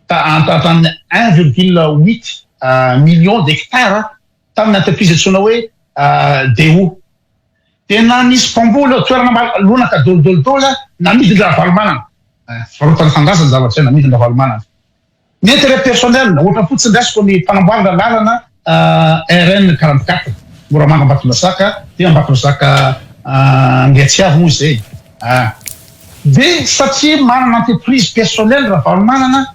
ta un virgule huit million d'hectares tamin'ny entreprise antsoina hoe Daewoo. Dia na nisy mpamboly ao toerana mba lonaka dolidoly namidin-dRavalomanana. Fivarotana tanindrazana ny zavatra izay namidin-dRavalomanana. Ny intérêt personnel, ohatra fotsiny raisiko ny fanamboarana lalana RN 44, Moramanga Ambatondrazaka dia Ambatondrazaka Andiatsiavo moa izay. Dia satria manana entreprise personnel Ravalomanana,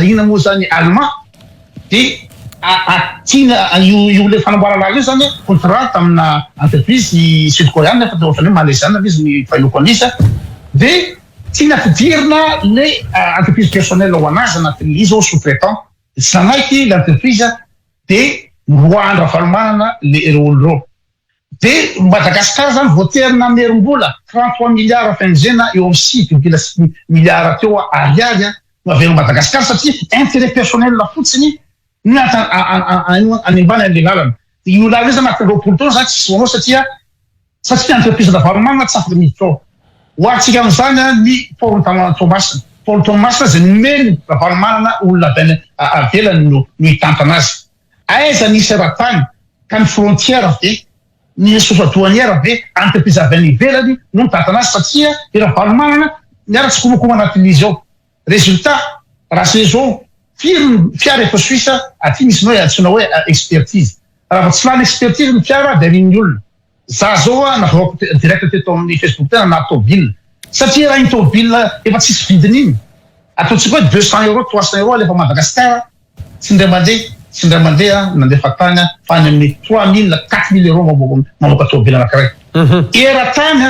Inona moa zany allemand de tiana io io le fanamboarana lalana io zany contrat tamina entreprise sud coréenne fa ohatrany hoe malaisiana ve izy ny fahenoako an'izy de tiana ampidirina le entreprise personnel ho anazy anatin'le izy ao sous traitant de tsy nanaiky le entreprise de noroahan-dRavalomanana le ireo olo ireo. De Madagascar zany voatery namerim-bola 33 milliards FMG na eo amin'ny 6,6 milliards teo ariary no averin'i Madagascar satria intérêt personnel fotsiny no animbana an'le lalana. De io lalana io zany anatin'ny 20 taona zany tsisy manao satria satria ny entreprise Ravalomanana tsy afaka miditra ao. Oharintsika amin'izany ny port Toamasina. Port Toamasina izay nomen'i Ravalomanana olona avy any avelany no hitantana azy. Aiza nisy ara-tany ka ny frontière ve, ny ressource douanière ve entreprise avy any ivelany no mitantana azy fa tsia i Ravalomanana miara-tsikomakoma anatin'izy ao. Résultat, raha se zao firy ny fiara eto Suisse aty misy ny hoe antsoina hoe expertise. Raha vao tsy lany expertise ny fiara dia arian'ny olona. Za zao a navoako direct teto amin'ny Facebook tena na tôbile satria raha iny tôbile efa tsisy vidiny iny ataontsika hoe 200 euros 300 euros alefa Madagascar tsy indray mandeha. Tsy indray mandeha nandefa tany aho fa any amin'ny 3000, 4000 euros mamoaka tômôbila anankiray. Eran-tany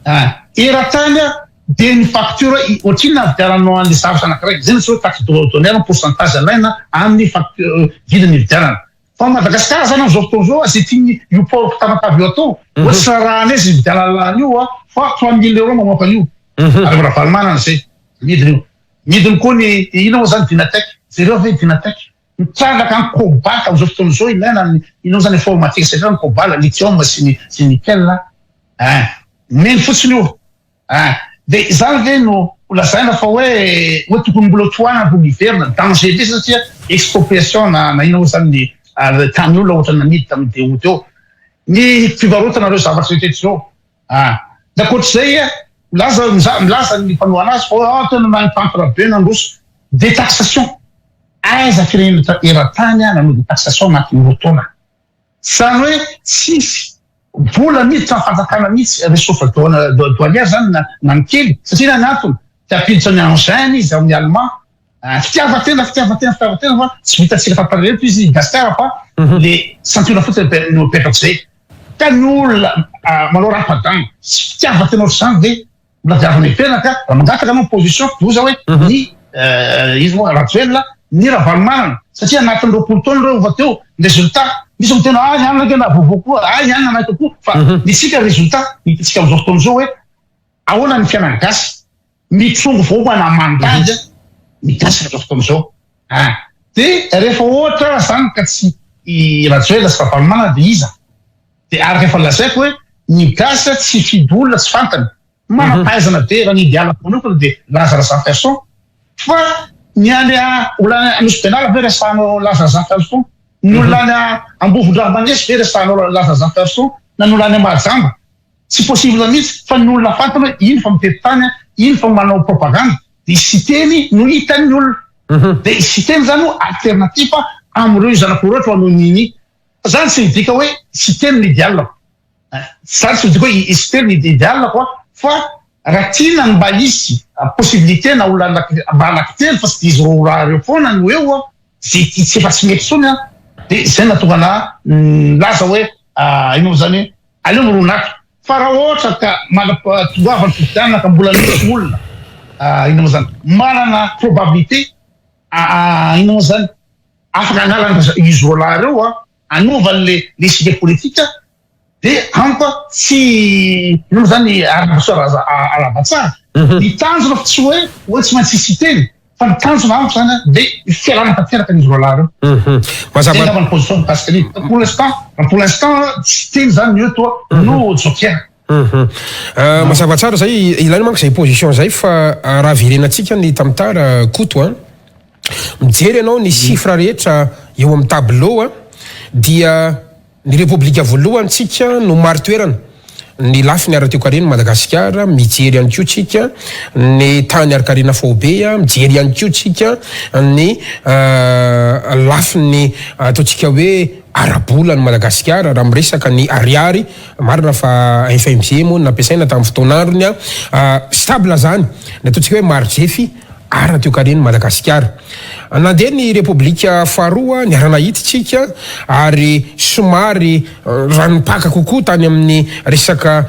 aho, eran-tany aho dia ny facture ohatrinona avidiananao an'ilay zavatra anankiray. Izay no atao hoe taxe douanière, pourcentage alaina amin'ny facture vidiny ividianana. Fa Madagasikara zany amizao fotoana zao zay tiany io port Tamatave io atao, hoe tsy rarahana izy mividiana lalana io fa 3000 euros mamoaka an'io. Ary Ravalomanana zay, midina io. Midiny koa ny inona moa zany Dynatec, jereo ve Dynatec. Mitrandraka ny cobalt amizao fotoana zao ilaina ny inona moa zany informatique satria ny cobalt, lithium sy ny sy ny nickel ein. Mino fotsiny io. Ah! Dia izany ve no ho lazaina fa hoe hoe tokony mbola tohanana vao miverina? Danger be satria expropriation na na inona moa izany ny tany olona ohatra namidy tamin'ny DO teo. Ny fivarotana ireo zavatra rehetra rehetra izao. Ah! Dia ankoatr'izay, milaza milaza ny mpanohana azy fa hoe ah tena nahay be nandroso. Détaxation. Aiza firenena eran-tany nanao détaxation anatin'ny roa taona? Zany hoe tsisy vola miditra am fanjakana mihitsy, ressource douanière zany na ny kely, satria inona ny antony? Te hampiditra ny engin izy ao amin'ny allemand, fitiavan-tena, fitiavan-tena, fitiavan-tena fa tsy vitantsika tantara ireto izy gasikara fa le santionany fotsiny no apetrako zay. Ka ny olona manao rapadan sy fitiavan-tena ohatr'izany ve Mbola diavina hiverina ka raha mangataka anao position doza hoe ny izy moa Rajoelina ny Ravalomanana satria anatin'ny 20 taona ireo efa teo ny résultat misy miteny ah ny anona na vaovao koa ah ny anona naika koa fa ny tsika résultat hitantsika amin'izao fotoana izao hoe ahoana ny fiainan'ny gasy mitsongo voamana mandady ny gasy amin'izao fotoana izao ah dia rehefa ohatra zany ka tsy i Rajoelina sy Ravalomanana dia iza? Dia araka efa lazaiko hoe ny gasy tsy hifidy olona tsy fantany. Manam-pahaizana be raha ny ideal-ko manokana dia Laza Razafiarison. Fa ny any olona any Nosy Benala ve resahanao Laza Razafiarison? Ny olona any Ambovon-dRamangesy ve resahanao Laza Razafiarison? Na ny olona any Mahajamba? Tsy possible mihitsy fa ny olona fantany hoe iny fa mitety tany, iny fa manao propagande dia Siteny no hitan'ny olona. Dia Siteny izany no alternative amin'ireo zanak'olo ireo toa an'i Nini. Zany tsy midika hoe Siteny no ideal-ko. Zany tsy midika hoe i Siteny no ideal-ko fa raha tiana ny mba hisy possibilité na olona mba anankitelo fa tsy dia izy roa lahy ireo foana no eo zay tsy efa tsy mety intsony an, dia izay no nahatonga anah nilaza hoe inona moa zany aleo mirona ato fa raha ohatra ka mandra-pahatongavan'ny fifidianana ka mbola misy olona inona moa zany manana probabilité inona moa zany Afaka hanala izy roalahy ireo an, hanova an'le l'échiquier politique dia amiko an tsy inona moa zany araba araba tsara. Ny tanjona fa tsy hoe hoe tsy maintsy hisy hiteny fa ny tanjona amiko zany an dia fialana tanteraka an'izy roalahy ireo. Mazava. Zay angamba ny position mikasika an'io. Pour l'instant, pour l'instant tsy hiteny zany ny eo toa no joker. Mazava tsara zay, ilaina manko zay position zay fa raha verenantsika ny tantara Koto an, mijery ianao ny chiffre rehetra eo amin'ny tableau an, dia ny repoblika voalohany tsika no mari-toerana ny lafiny ara-toekaren'i Madagasikara, mijery ihany koa tsika ny tany ara-karena faobe, mijery ihany koa tsika ny lafiny ataontsika hoe ara-bola an'i Madagasikara raha miresaka ny ariary. Marina fa FMG moa no nampiasaina tamin'ny fotoan'androny an. Stable zany ny ataontsika hoe marijefy ara-toekaren'i Madagasikara. Nandeha ny Repoblika faharoa, niara-nahita isika ary somary ranopaka kokoa tany amin'ny resaka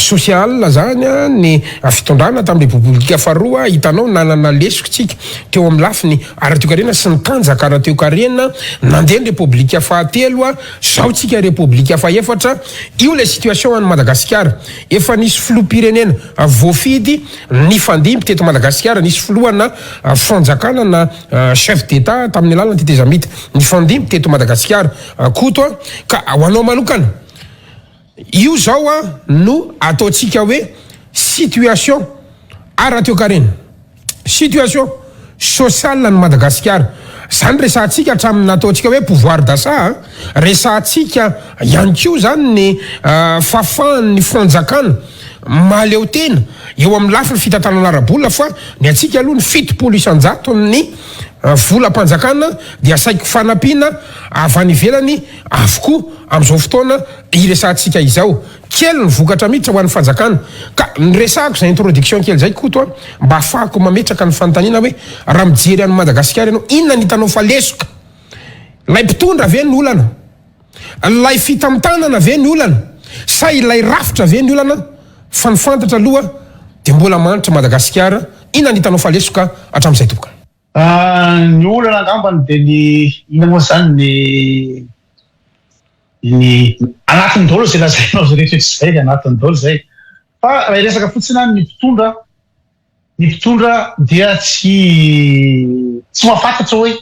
social zany ny fitondrana tamin'ny Repoblika faharoa. Hitanao nanana lesoka isika teo amin'ny lafiny ara-toekarena sy ny tanjaka ara-toekarena. Nandeha ny Repoblika fahatelo. Zao tsika repoblika fahefatra, io ilay situation any Madagasikara, efa nisy filoham-pirenena voafidy nifandimby teto Madagasikara, nisy filoha na fanjakana na chef d'Etat tamin'ny alalan'ny tetezamita nifandimby teto Madagasikara Koto a, ka ho anao manokana io zao a no ataontsika hoe situation ara-toekarena. Situation sociale an'i Madagasikara. Zany resahantsika hatramin'ny nataontsika hoe pouvoir d'achat a! Resahantsika ihany koa zany ny fahafahan'ny fanjakana mahaleo tena eo amin'ny lafiny fitantanana ara-bola fa ny antsika aloha ny 70% ny volam-panjakana dia saiky fanampiana avy any ivelany avokoa amin'izao fotoana iresahantsika izao. Kely ny vokatra miditra ho an'ny fanjakana. Ka niresahako izay introduction kely izay Koto a, mba ahafahako mametraka ny fanontaniana hoe raha mijery an'i Madagasikara ianao, inona ny hitanao fa lesoka? Ilay mpitondra ve ny olana? Ilay fitantanana ve ny olana? Sa ilay rafitra ve ny olana? Fa ny fantatra aloha dia mbola manitra Madagasikara, inona ny hitanao fa lesoka hatramin'izay tompoko? Ny olana angambany dia ny inona moa izany ny ny anatiny daholo izay lazainao izay rehetra izay dia anatiny daholo izay. Fa raha hiresaka fotsiny any ny mpitondra, ny mpitondra dia tsy tsy mahafantatra hoe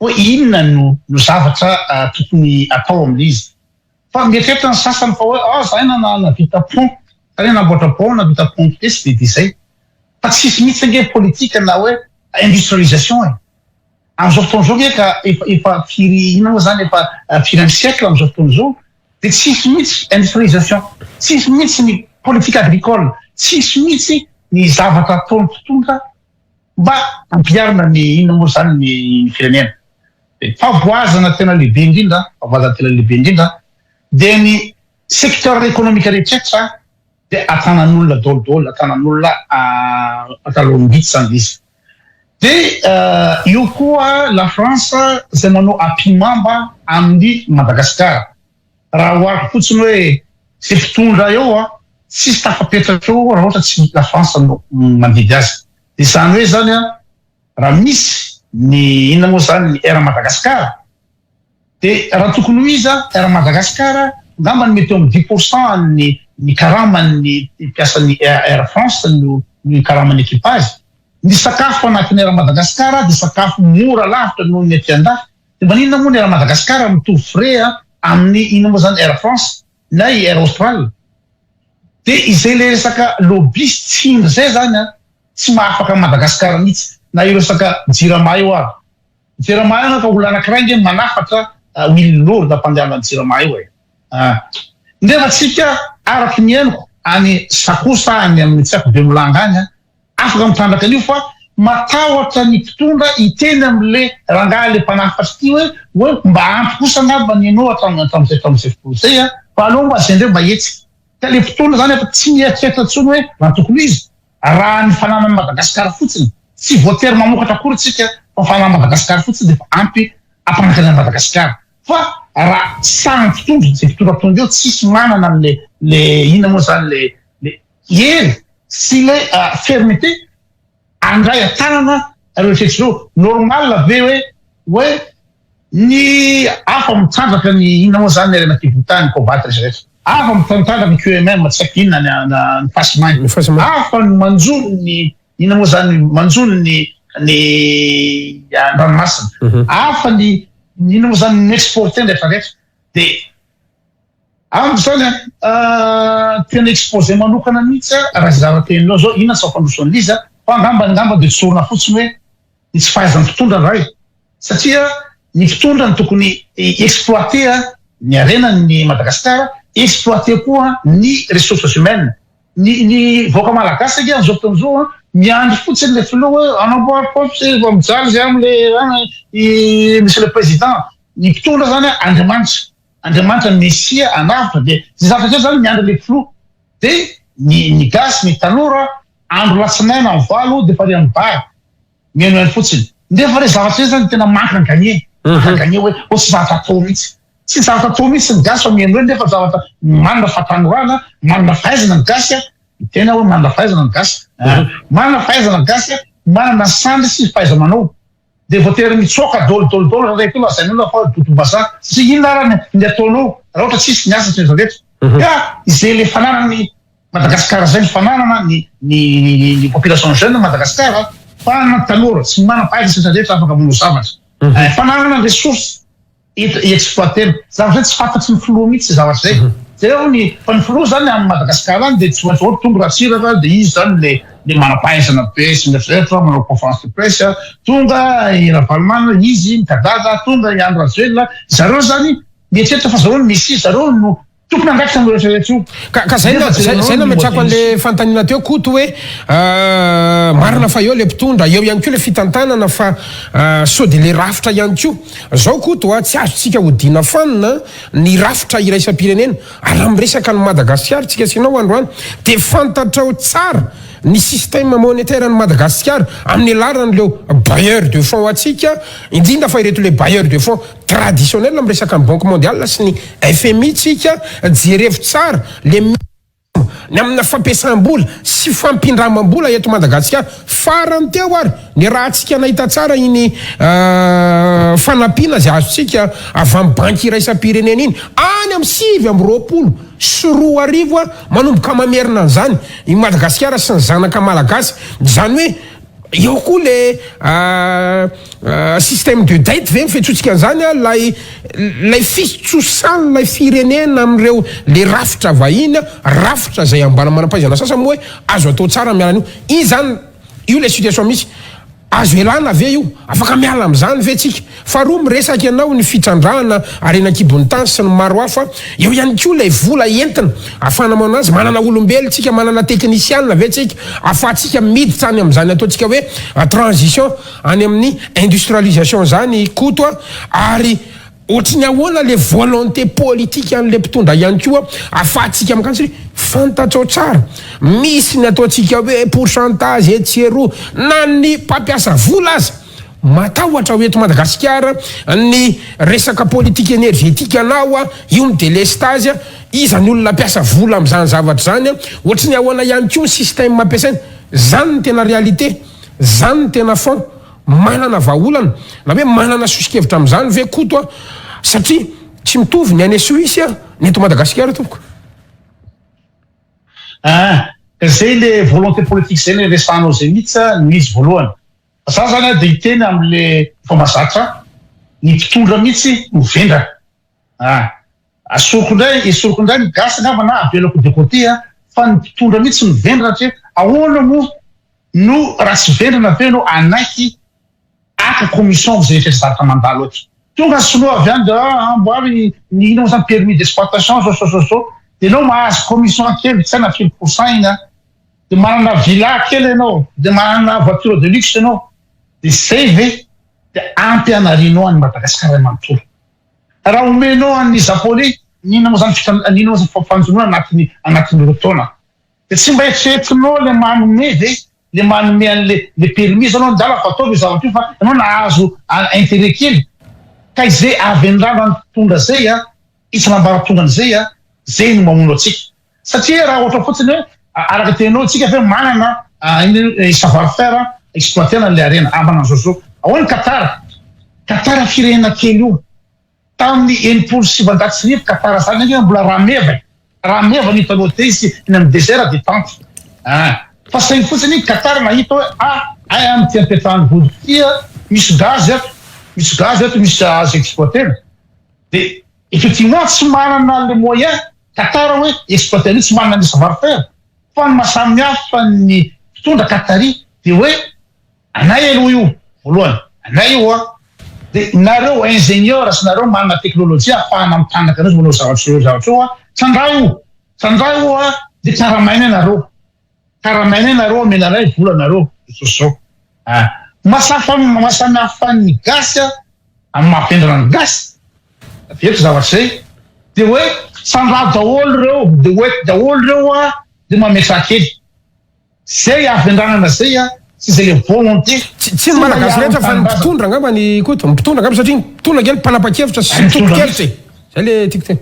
hoe inona no no zavatra tokony atao amin'izy. Fa mieritreritra ny sasany fa hoe ah zahay na nahavita pont, zahay nanamboatra pont, nahavita pont be sy dia izay. Fa tsisy mihitsy ange politique na hoe industrialisation e. Amin'izao fotoana izao ange ka efa efa firy inona moa izany efa firy amby siècle amin'izao fotoana izao dia tsisy mihitsy industrialisation, tsisy mihitsy ny politique agricole, tsisy mihitsy ny zavatra ataon'ny mpitondra mba hampiharina ny inona moa izany ny firenena. Dia fahavoazana tena lehibe indrindra, fahavoazana tena lehibe indrindra dia ny secteur économique rehetra dia atanan'olona daholo daholo, atanan'olona atalom-bitsy izany izy. Dia eo koa la France izay manao ampihimamba amin'i Madagasikara. Raha ohariko fotsiny hoe izay mpitondra eo an, tsisy tafapetraka eo raha ohatra tsy la France no mandidy azy. Dia izany hoe izany an, raha misy ny inona moa izany ny Air Madagascar, Dia raha tokony ho izy Air Madagascar angamba ny mety eo amin'ny dix pour cent an'ny ny karaman'ny mpiasan'ny Air France no ny karaman'ny équipage. Ny sakafo anatin'ny Air Madagascar dia sakafo mora lavitra noho ny aty andafy. Dia maninona moa ny Air Madagascar mitovy frais amin'ny inona moa izany Air France na i Air Austral. Dia izay ilay resaka lobby sy tsindry izay izany tsy mahafaka an'i Madagascar mihitsy na io resaka Jirama io ary. Jirama io ka olona anakiray nge manafatra huile lourde ampandehanana jirama io e. Ah. Nefa tsika araky ny henoko any Sakoa sa any amin'ny tsy haiko Bemolanga any afaka mitrandraka an'io fa matahotra ny mpitondra hiteny amin'le rangahy le mpanafatra ity hoe hoe mba ampy kosa angamba ny anao hatramin'ny hatramin'izay hatramin'izay fotoana izay a fa aleo mba zay ndray mba hetsika. Ka le mpitondra zany efa tsy mieritreritra intsony hoe raha tokony ho izy Raha ny fananan'i Madagasikara fotsiny, tsy voatery mamokatra akory isika fa ny fananan'i Madagasikara fotsiny dia efa ampy hampanankarena an'i Madagasikara. Fa raha samy mpitondra, izay mpitondra tonga eo tsisy manana an'le le inona moa izany le le hery sy le fermeté handray an-tanana ireo eritreritra ireo. Normal ve hoe hoe Ny hafa mitrandraka ny inona moa zany ny harena an-kibon-tany, cobalt rehetra rehetra. Hafa mitrandraka ny QMM tsy haiko inona ny ny fasimainty. Ny fasimainty. Hafa ny manjono ny inona moa zany manjono ny ny an-dranomasina. Hafa ny ny inona moa zany ny mi-exporter ny rehetra rehetra. Dia amiko zany an, tena exposé manokana mihitsy raha izay zavatra teninao zao, inona tsy fampandroso an'iza fa angamba angamba dia tsorina fotsiny hoe ny tsy fahaizan'ny mpitondra indray satria ny mpitondra no tokony hi-exploiter ny harenan'ny Madagasikara, exploiter koa ny ressources humaines. Ny ny vahoaka malagasy ange amin'izao fotoana izao an, miandry fotsiny ilay filoha hoe hanamboary paompy izay vao mijaly izay amin'ilay i monsieur le président. Ny mpitondra izany an, Andriamanitra, Andriamanitra ny Mesia hanavotra dia izay zavatra izay izany miandry ilay filoha. Dia ny ny gasy, ny tanora Andro latsinainy am valo de efa ary am bar mihainohaino fotsiny. Nefa re zavatra zay zany tena manque à gagner. Manque à gagner hoe oh tsy zavatra atao mihitsy. Tsy zavatra atao mihitsy ny gasy fa mihainohaino nefa zavatra manana fahatanorana, manana fahaizana ny gasy a. Tena hoe manana fahaizana ny gasy. Manana fahaizana ny gasy a, manana sandry sy fahaiza-manao. Dia voatery mitsoaka dôly dôly dôly raha reto lazain'olona fa dodom-bazaha. Satria inona ara ny ataonao raha ohatra tsisy ny asa sy ny rehetra. Ka izay le fananan'ny Madagascar zay ny fananana ny ny ny population jeune Madagascar fananana tanora tsy manam-pahaizana sy ny rehetra afaka manao zavatra. Fananana ny ressources hi-exploiter-na. Zavatra zay tsy fantatry ny filoha mihitsy zay zavatra zay. Jereo ny fa ny filoha zany any Madagascar any dia tsy maintsy ohatra tonga Ratsiraka dia izy zany le le manam-pahaizana be sy ny rehetra manao conférence de presse, tonga i Ravalomanana izy mikadada, tonga i Andry Rajoelina, zareo zany mieritreritra fa zareo no messie, zareo no Tompon'andraikitra amin'io rehetra rehetra io. Ka ka zay Nefa zay jereo zay ny nametrahako modely an'le fanontaniana teo Koto hoe marina fa eo le mpitondra, eo ihany koa le fitantanana fa sao de le rafitra ihany koa. Zao Koto a, tsy azontsika odiana fanina ny rafitra iraisam-pirenena ary raha miresaka an'i Madagasikara tsika sy ianao androany de fantatrao tsara. ny système monétaire an'i Madagasikara amin'ny alalan'ireo bailleurs de fonds antsika, indrindra fa ireto le bailleurs de fonds traditionnels miresaka ny Banque mondiale sy ny FMI tsika. Jerevo tsara le ny amina fampiasam-bola sy fampindramam-bola eto Madagasikara. Farany teo ary ny raha antsika nahita tsara iny fanampiana izay azontsika avy amin'ny banky iraisam-pirenena iny any amin'ny 2029, manomboka mamerina an'izany i Madagasikara sy ny zanaka malagasy. Izany hoe eo koa le système de dette ve ny fiantsoantsika an'izany, lay fitsosan'ilay firenena amin'ireo le rafitra vahiny, rafitra izay ambana manam-pahaizana sasany moa hoe azo atao tsara miala an'io iny zany. Io le situation misy, azo elana ve io? Afaka miala amin'izany ve tsika? Faharoa, miresaka ianao ny fitrandrahana harena an-kibon'ny tany sy ny maro hafa. Eo ihany koa ilay vola entina ahafahana manao anazy. Manana olombelona tsika? Manana teknisianina ve tsika ahafahantsika miditra any amin'izany ataontsika hoe transition any amin'ny industrialisation zany, Koto a? Ary ohatry ny ahoana le volonté politique an'le mpitondra ihany koa ahafahantsika makany? Satria fantatrao tsara, misy ny ataontsika hoe pourcentage etsy eroa, na ny mpampiasa vola aza matahotra ho eto Madagasikara ny resaka politique énergétique anao a io, ny délestage. Iza ny olona mpiasa vola amin'izany zavatra zany? Ohatry ny ahoana ihany koa ny système ampiasaina zany? Ny tena réalité zany, ny tena fond, manana vahaolana na hoe manana soso-kevitra amin'izany ve, Koto a? Satria tsy mitovy ny any Suisse a ny eto Madagasikara, tompoko. Ah, ka zay le volonté politique zay le resahanao zay mihitsy no izy voalohany. Za zany a de hiteny am'le fomba zatra, ny mpitondra mihitsy no vendrana. Ah, asoriko indray, esoriko indray ny gasy angamba na avelako de côté a, fa ny mpitondra mihitsy no vendrana, satria ahoana moa no raha tsy vendrana ve anao anaiky aka commission am'izay rehetra zavatra mandalo eto? Tonga ny sinoa avy any de amboary ny ina moa zany, permis d'exploitation zao zao zao zao, de anao mahazo commission kely tsy hay na firy pourcent iny a, de manana villa kely ianao, de manana voiture de luxe ianao, de zay ve de ampianarinao any Madagasikara manontolo? Raha omenao an'ny japonais ny ina moa zany ny ina moa zany fanjonoana anatin'ny 2 taona, de tsy mba eritreretinao le manome ve, le manome an'le le permis zao anao ndala fa ataovy io zavatra io, fa ianao nahazo intérêt kely? Ka izay avy andrana ny mpitondra zay a, isan'ambaratongany a, zay no mamono atsika, satria raha ohatra fotsiny hoe araka teninao tsika fa manana savoir faire exploitena le arena amana zao zao, ahoany Qatar? Qatar firenena kely io tamin'ny 1960. Qatar zany anie mbola rameva, rameva ny hitanao te izy eny amin'ny désert de tente ah. Fa sainy fotsiny Qatar nahita hoe ah, ay amity ampiatrahany vody ty misy gaz ato, misy gaz ato, misy azo exploitena. De effectivement tsy manana le moyen Qatar hoe exploiter, tsy manana ny savoir faire, fa ny mahasamihafa ny mpitondra qatari de hoe anay aloha io voalohany, anay io a, de nareo ingénieur sy nareo manana teknôlôjia ahafahana mitrandraka anazy, manao zavatra zavatra io a, trandraha io, trandraha io a, de karamaina nareo, karamaina nareo, amenanay vola nareo zao. Ah, mahasafa mahasamihafa ny gasy a amin'ny mahavendrana ny gasy eto zavatra zay, de hoe trandraha daholo reo, de hoe daholo reo a, de mametraha kely zay avendranana zay a, sy zay le volonté. Tsy ny malagasy rehetra fa ny mpitondra angamba, ny Koto, mpitondra angamba, satria mpitondra kely mpanapa-kevitra sy tompon-kevitra e, zay le tiako teny.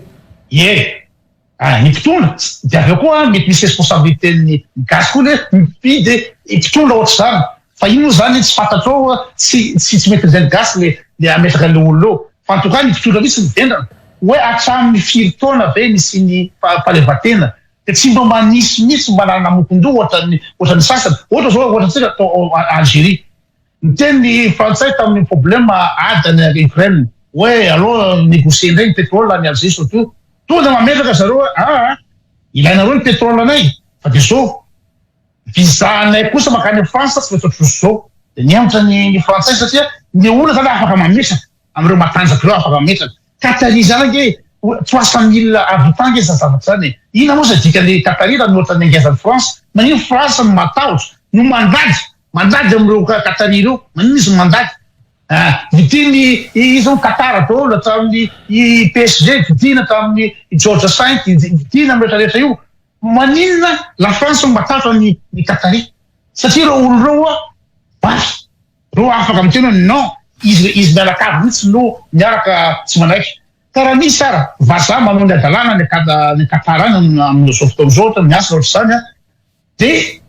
Ye, ah, ny mpitondra de avy eo koa mety misy responsabilité ny gasy koa le mifidy mpitondra ohatry zany, fa ino moa zany tsy fantatrao, tsy mety zay ny gasy le ametraka le olona eo. Fa en tout cas ny mpitondra mihitsy ny vendrana hoe hatramin'ny firy taona ve nisy ny fahaleovantena de tsy mba manisy mihitsy mba nanamokondoha ohatrany sasany, ohatra zao, ohatra tsika atao Algérie, miteny ny frantsay tamin'ny problème ady any Ukraine hoe aloha négocier indray ny pétrole any Algérie surtout. Tonga de mametraka zareo hoe aa ilainareo ny pétrole anay, fa de zao visa anay kosa makany France tsy maintsy ohatr'ohatry zao. De nihemotra ny frantsay, satria ny olona zany afaka mametraka am'ireo matanjaka ireo, afaka mametraka. Qatari zany ange 300 000 habitants nge za zavatra zany e. Ina moa zay dikany Qatari raha mihoatra ny angezan'ny France? Manino France no matahotra, no mandady am'ireo Qatari ireo? Manino izy mandady? Ah, vidiny izy no Qatar daholo, hatramin'ny i PSG vidina, hatramin'ny George V vidina, am rehetrarehetra io. Maninona la France no matahotra ny Qatari? Satria ireo olona ireo oa mafy, ireo afaka miteny hoe non, izy izy mianakavy mihitsy no miaraka tsy manaiky. Ka raha misy ara vazaha manao ny hadalana any any Qatar any amin'izao fotoana izao ohatra miasa ohatr'izany an, dia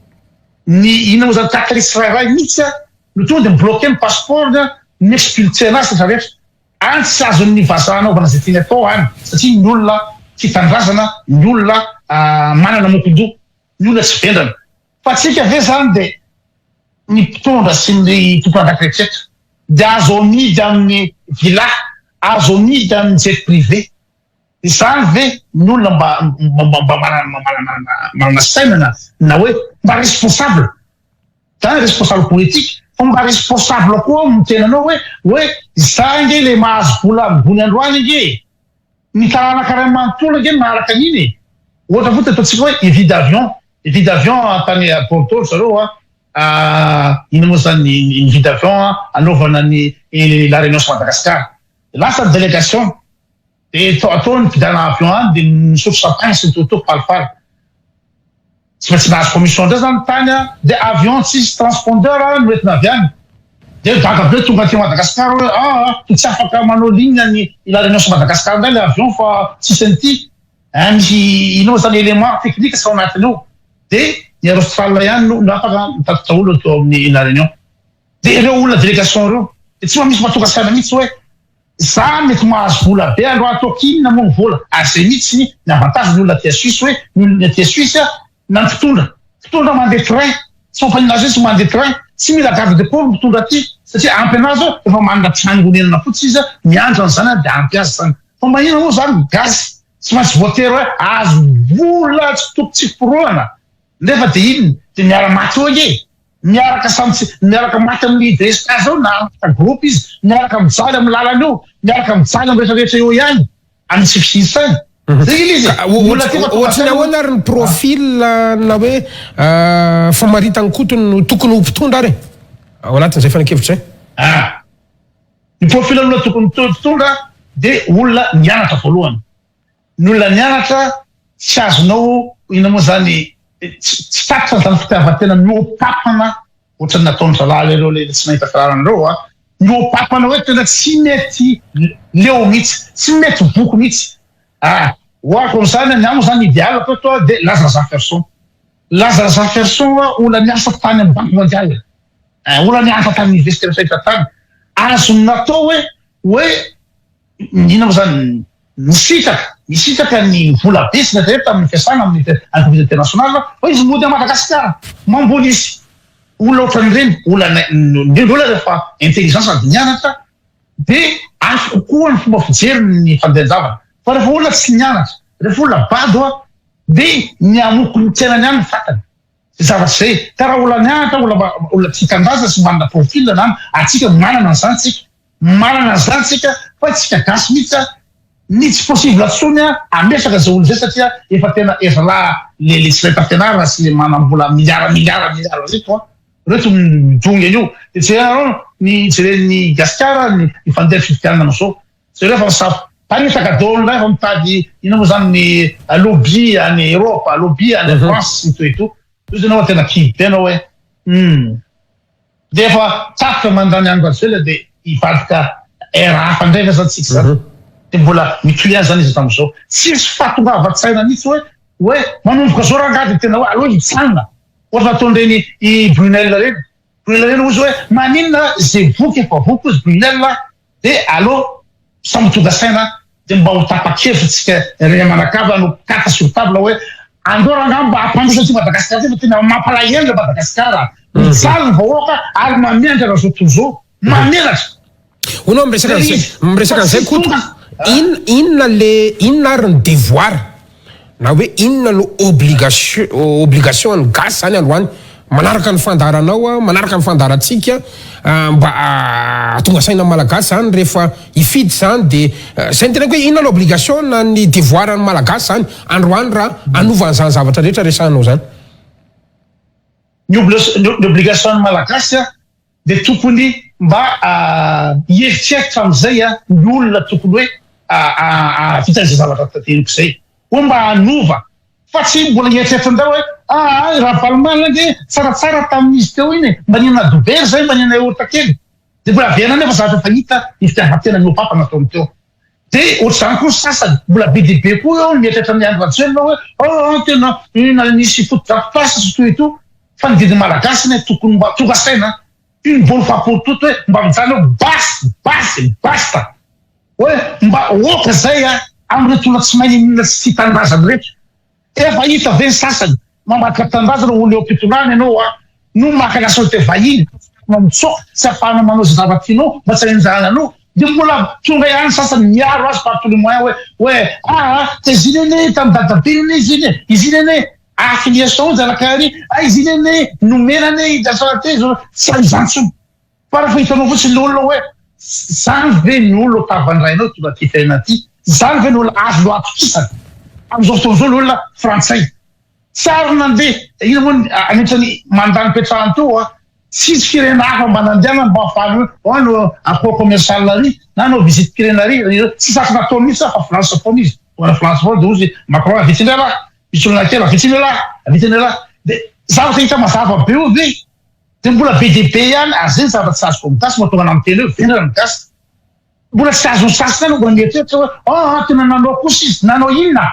ny inona moa zany Qatari tsirairay mihitsy an no tonga dia mi-bloquer ny passeport-ny an, mi-expulser anazy rehetra rehetra. Any tsy azon'ny vazaha anaovana izay tiany atao any satria ny olona tia tanindrazana, ny olona manana mokon-doha, ny olona tsy vendrana. Fa tsika ve zany de ny mpitondra sy ny tompon'andraikitra rehetra de azo amidy amin'ny villa, azo amidy amin'ny jet privé? Izany ve ny olona mba mba manana manana saina na na hoe mba responsable? Zany responsable politique fa mba responsable koa ny tenanao hoe hoe za ange le mahazo vola ambony androany ange e! Ny taranaka iray manontolo ange no maharaka an'iny e! Ohatra fotsiny ataontsika hoe hividy avion, hividy avion tany Bordeaux ry zareo a, inona moa zany nividy avion hanaovana ny La Réunion sy Madagascar. Lasa ny délégation dia atao ny fividianana avion any dia misotro champagne sy ny tout falifaly. Tsy maintsy nahazo commission ndray zany tany a, de avion tsisy transpondeur no entina avy any, de gaga be tonga aty Madagascar hoe aa to tsy afaka manao ligne any La Réunion sy Madagascar ndray le avion fa tsisy an'ity ein misy inona moa zany élément technique tsy ao anatiny ao, de ny Air Austral ihany no afaka mitatitra olona teo amin'ny La Réunion, de ireo olona délégation ireo de tsy mba misy mba tonga saina mihitsy hoe Za mety mahazo vola be aloha ataoko inona moa ny vola ary zay mihitsy ny avantage ny olona aty Suisse hoe ny olona aty Suisse na ny mpitondra mpitondra mandeha train tsy mampanina azy hoe tsy mandeha train tsy mila garde de corps ny mpitondra aty satria ampy anazy eo efa manana trano honenana fotsiny izy miandry an'izany dia ampy azy zany fa maninona moa zany ny gasy tsy maintsy voatery hoe ahazo vola tsy toko tsy forohana nefa dia inona dia miara maty eo ange Miaraka samy tsy miaraka maty amin'ny délestage eo na afaka groupe izy, miaraka mijaly amin'ny lalana eo, miaraka mijaly amin'ny rehetra rehetra eo ihany, amin'ny tsy fisian'ny saina. Zay ilay izy e. Ny olona aty efa tonga Ohatry ny saina hoe. ahoana ary ny profil na hoe famaritan'i Koto no tokony ho mpitondra ary e? Ao anatin'izay fanan-kevitra izay. Ah. Ny profil olona tokony ho mpitondra dia olona nianatra voalohany. Ny olona nianatra tsy azonao inona moa zany tsy takitra zany fitiavan-tena mihoa-papana ohatran'ny nataon-dry zalahy ireo le tsy nahita fianarana ireo a, mihoa-papana hoe tena tsy mety leo mihitsy, tsy mety voky mihitsy. Ah, ohariko amin'izany ny ahy moa zany idéal ko eto dia Laza Razafiarison. Laza Razafiarison olona niasa tany amin'ny banque mondiale, olona niasa tany université rehetra tany, azony natao hoe hoe Inona moa izany? Nisitraka, nisitraka ny vola be sy ny rehetra tamin'ny fiasana amin'ny entreprise internationale fa izy mody à Madagasikara. Mamboly izy. Olona ohatran'ireny, olona indrindra olona rehefa intelligent sady nianatra dia hafa kokoa ny fomba fijeriny ny fandehan-javatra. Fa rehefa olona tsy nianatra, rehefa olona bado dia ny hamoky ny tenany ihany ny fantany. Izay zavatra izay. Ka raha olona nianatra, olona olona tia tanindrazana sy manana profil na antsika manana an'izany tsika. Manana an'izany tsika fa tsika gasy mihitsy a ny tsy possible tsony a ametraka zay olona zay satria efa tena ezalah le le tsy nahita fianarana sy le manambola milliard milliard milliard reto a reto midongy an'io de jerenareo ny jeren'ny gasikara ny ny fandeha fifidianana amizao jereo fa misafo mpamitaka daholo ndray fa mitady inona moa zany ny lobby any Europe lobby any France sy ny tout et tout io zany tena kivy be anao hoe hum Dia efa tapitra mandany Andry Rajoelina dia hivadika era hafa indray ve zany tsika zany? Dia mbola mitohy ihany zany izy hatramin'izao. Tsisy fahatongavan-tsaina mihitsy hoe hoe manomboka zao rangahy dia tena hoe aleo hijanona. Ohatra nataon'ireny i Brunel ireny. Brunel ireny hozy hoe maninona izay voky efa voky hozy Brunel Dia aleo samy tonga saina dia mba ho tapa-kevitra tsika ray aman-drakava no carte sur table hoe andao rangaha mba hampandroso an'ity Madagasikara ity fa tena mampalahelo ilay Madagasikara. Mijaly ny vahoaka ary mamenatra an'izao tontolo izao. Mamenatra. Hono aho miresaka an'izay, miresaka an'izay Koto, inona inona le inona ary ny devoir na hoe inona no obligation obligation an'ny gasy zany androany manaraka ny fandaharanao manaraka ny fandaharantsika mba hahatonga saina ny malagasy zany rehefa hifidy zany de zay ny tenako hoe inona no obligation na ny devoir an'ny malagasy zany androany raha hanova an'izany zavatra rehetra resahanao zany. Ny obligation an'ny malagasy dia tokony mba hieritreritra amin'izay ny olona tokony hoe hahavita an'izay zavatra teneniko izay, hoe mba hanova fa tsy mbola hieritreritra indray hoe. Aa Ravalomanana ange tsaratsara tamin'izy teo iny e, mba nihinana dobera zay, mba nihinana yaourt kely. Dia mbola averina nefa zavatra efa hita ny fitiavan-tena mihoa-papa nataony teo. Dia ohatr'izany koa ny sasany, mbola be dia be koa eo ny mieritreritra an'i Andry Rajoelina hoe aa tena inona nisy fotodrafitrasa sy tout et tout, fa ny vidin'ny Malagasy anie tokony mba tonga saina une bonne fois pour toutes hoe mba mijanona eo basta, basta, basta. Hoe mba ok zay a, amin'ireto olona tsy mahay n'inona tsy tia tanindrazana ireto. Efa hita ve ny sasany mamadika tanindrazana ho olona eo am-pitondrana ianao a, no maka nationalité vahiny, ahafahanao mitsoaka sy ahafahanao manao izay zavatra tianao mba tsy hanenjahana anao, dia mbola tonga ihany ny sasany miaro azy par tous les moyens hoe hoe aa ka izy iny anie tamin'ny dadabeny anie izy iny e, izy iny anie affiliation zanakary, a izy iny anie nomena anie nationalité zao, tsy hay izany intsony. Fa rehefa hitanao fotsiny le olona hoe zany ve ny olona ho tavandrainao tonga aty fiainana aty? Zany ve ny olona azonao atokisana? Amin'izao fotoana izao le olona frantsay tsy ary nandeha inona moa ny anisan'ny mandat nipetrahany teo a, tsisy firenena hafa mba nandehanany mba ahafahany hoe oh hanao accord commercial ary na hanao visite firenena ary, tsy saky nataony mihitsy fa France foana izy, tonga any France foana de hozy Macron avy etsy indray lah, misy olona kely avy etsy indray lah, avy etsy indray lah, de zavatra hita mazava be io ve? Dia mbola be dia be ihany ary zay ny zavatra tsy azoko amin'ny gasy mahatonga anah miteny hoe vendrana ny gasy. Mbola tsy azon'ny sasany ihany mbola mieritreritra hoe aa tena nanao kosa izy, nanao inona?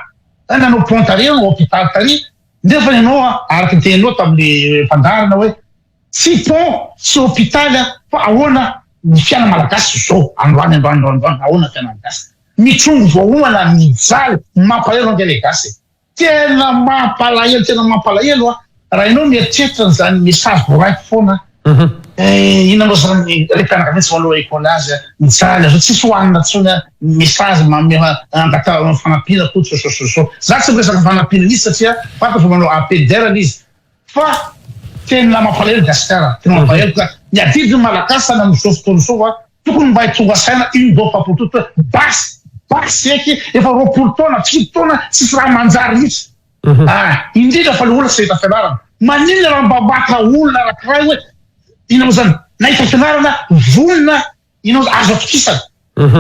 Hay nanao pont tary nanao hôpital tary, nefa ianao araka ny teninao tamin'le fandaharana hoe tsy pont tsy hôpital fa ahoana ny fiainana malagasy zao androany androany androany androany ahoana ny fiainana gasy? Mitrongy voaomana mijaly mampalahelo ange le gasy e. Tena mampalahelo tena mampalahelo a! Raha ianao mieritreritra an'izany message voaraiko foana eh, inona moa zany raim-pianakaviana tsy manao école azy a, mijaly azy, tsisy hohanina intsony a, message manome angataha fanampiana koa so so so so. Za tsy miresaka fanampiana mihitsy satria fantako fa manao appel d'air izy fa tena mampalahelo Gasikara, tena mampalahelo ka ny adidy ny Malagasy zany amin'izao fotoana izao a, Tokony mba tonga saina une bonne fois pour toutes hoe basy basy eky efa 20 taona fito taona tsisy raha manjary mihitsy ah indrindra fa le olona tsy nahita fianarana maninona raha mba maka olona anakiray hoe inona moa zany nahita fianarana vonona inona moa azo atokisana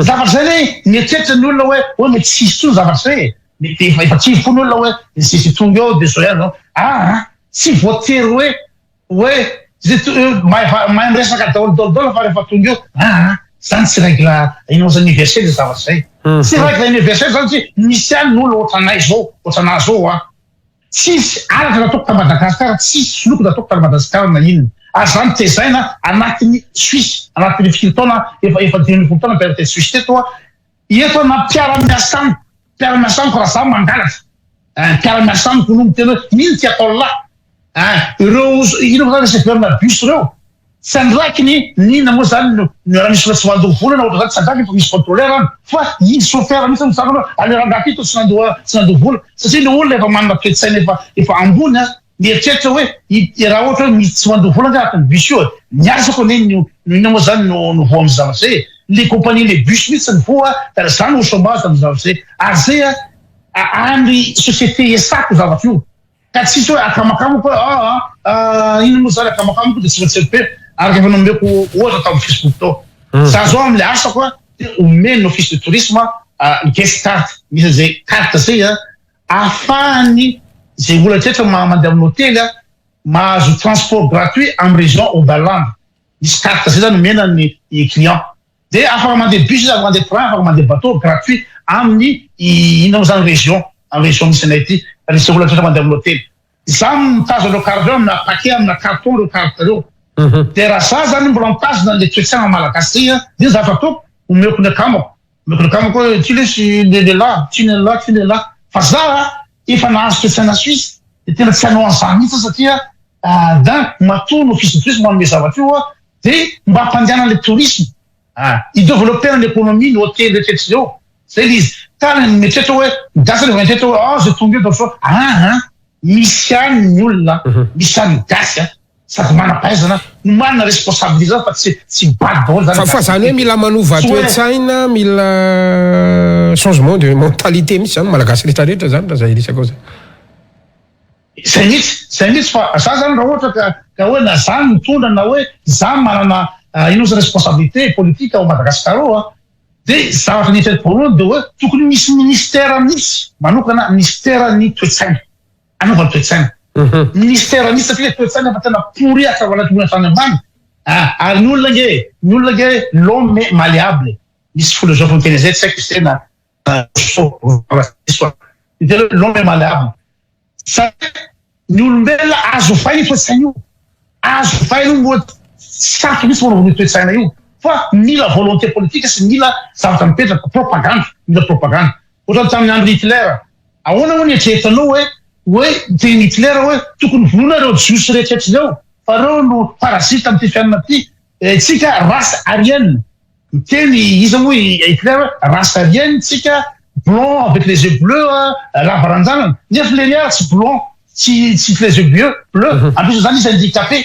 zavatra zay le mieritreritra ny olona hoe hoe mety tsy hisy tsony zavatra zay e mety efa efa kivy koa ny olona hoe misy tonga eo de zao ihany zao ah tsy voatery hoe Hoe zay to mahay mahay miresaka daholo daholo daholo fa rehefa tonga eo aa zany tsy règle inona universel zay zavatra zay. Tsy règle universel zany satria misy ihany ny olona ohatranay zao, ohatranah zao a. Tsisy araka nataoko ta Madagascar, tsisy soloky nataoko tany Madagascar na inona. Ary zany tezaina anatin'ny Suisse, anatin'ny firy taona efa efa 15 taona nipetraka teto Suisse teto aho. Eto na mpiara-miasa amiko, mpiara-miasa amiko raha za mangalatra, mpiara-miasa amiko no miteny hoe ino ty ataon'lah. Ah, ireo inona moa zany receveur-na bus ireo? Tsy andraikiny n'inona moa zany no raha misy olona tsy mandoa vola na ohatran'izany tsy andraikiny fa misy contrôleur any fa izy chauffeur mihitsy no mitsangana hoe aleo rangahy ty toa tsy nandoa tsy nandoa vola satria le olona efa manana toe-tsaina efa efa ambony a mieritreritra hoe raha ohatra hoe misy tsy mandoa vola angaha anatin'ny bus io e ny asako anie no no inona moa zany no no voa amin'ny zavatra zay e le compagnie le bus mihitsy ny voa ka za no au chômage amin'ny zavatra zay ary zay a any société esako zavatra io Ka tsisy hoe akamakamako hoe aa ah inona moa zany akamakamako dia tsy maintsy be araka efa nomeko ohatra tao amin'ny Facebook tao. Za zao amin'ilay asako a dia omen'ny office de tourisme ny guest card misy an'izay carte zay a ahafahan'ny zay olona rehetra mandeha amin'ny hotely a mahazo transport gratuit amin'ny région Oberland. Misy carte zay zany omena ny client. Dia afaka mandeha bus izy, afaka mandeha train, afaka mandeha bateau gratuit amin'ny inona moa zany région, amin'ny région misy anay ity. Fa nisy olona rehetra mandeha amin'ny hotely. Za mitazona ireo carte ireo amina paquet, amina carton ireo carte ireo. Dia raha za zany mbola mitazona an'ilay toe-tsaina malagasy zay an, dia ny zavatra ataoko, omeko ny akamako. Omeko ny akamako hoe ity lesy le lehilahy, ity ny lehilahy, ity ny lehilahy. Fa za efa nahazo toe-tsaina suisse, dia tena tsy hanao an'izany mihitsy aho satria d'un, matoa ny office de tourisme manome zavatra io an, Dia mba hampandehanana le tourisme ah, hi-developper ny économie ny hotely rehetra rehetra ireo, zay le izy. Ka ny mieritreritra hoe, ny gasy rehefa mieritreritra hoe ah zay tonga eo dia sao, ah ah, misy ihany ny olona, misy ihany ny gasy ah, sady manam-pahaizana no manana responsabilité zany fa tsy tsy bado daholo zany ny Fa gasy zany hoe mila manova Tsy hoe toe-tsaina, mila changement de mentalité mihitsy zany malagasy rehetra rehetra zany raha zay resaka ao zay. Zay mihitsy, zay mihitsy fa za zany raha ohatra ka ka hoe na za no mitondra na hoe za manana inona zany responsabilité politique ao Madagascar ao a, de zavatra nieritreretiko voalohany de hoe tokony misy ministère mihitsy manokana ministère ny toe-tsaina, hanova ny toe-tsaina. Ministère mihitsy satria le toe-tsaina efa tena pourri hatramin'ny anaty hatrany ambany. Ah, ary ny olona ange, ny olona ange l'homme est malléable. Misy philosophe miteny an'izay, tsy haiko izy na miteny hoe l'homme est malléable. Satria ny olombelona azo ovaina io toe-tsaina io. Azo ovaina io mbola tsy sarotra mihitsy manova an'io toe-tsaina io. Fa mila volonté politique sy mila zavatra mipetraka, propagande, mila propagande. Ohatran'ny tamin'ny andron'i Hitler. Ahoana moa ny eritreretanao hoe hoe niteny Hitler hoe tokony vonoina ireo jiosy rehetra ireo fa ireo no parasite amin'ity fiainana ity. Tsika race aryenne. Miteny iza moa i Hitler hoe race aryenne tsika, blond avec les yeux bleus, lava ranjanana. Nefa le ary tsy blond, tsy tsy les yeux bleus, bleu. En plus zany izy handicapé.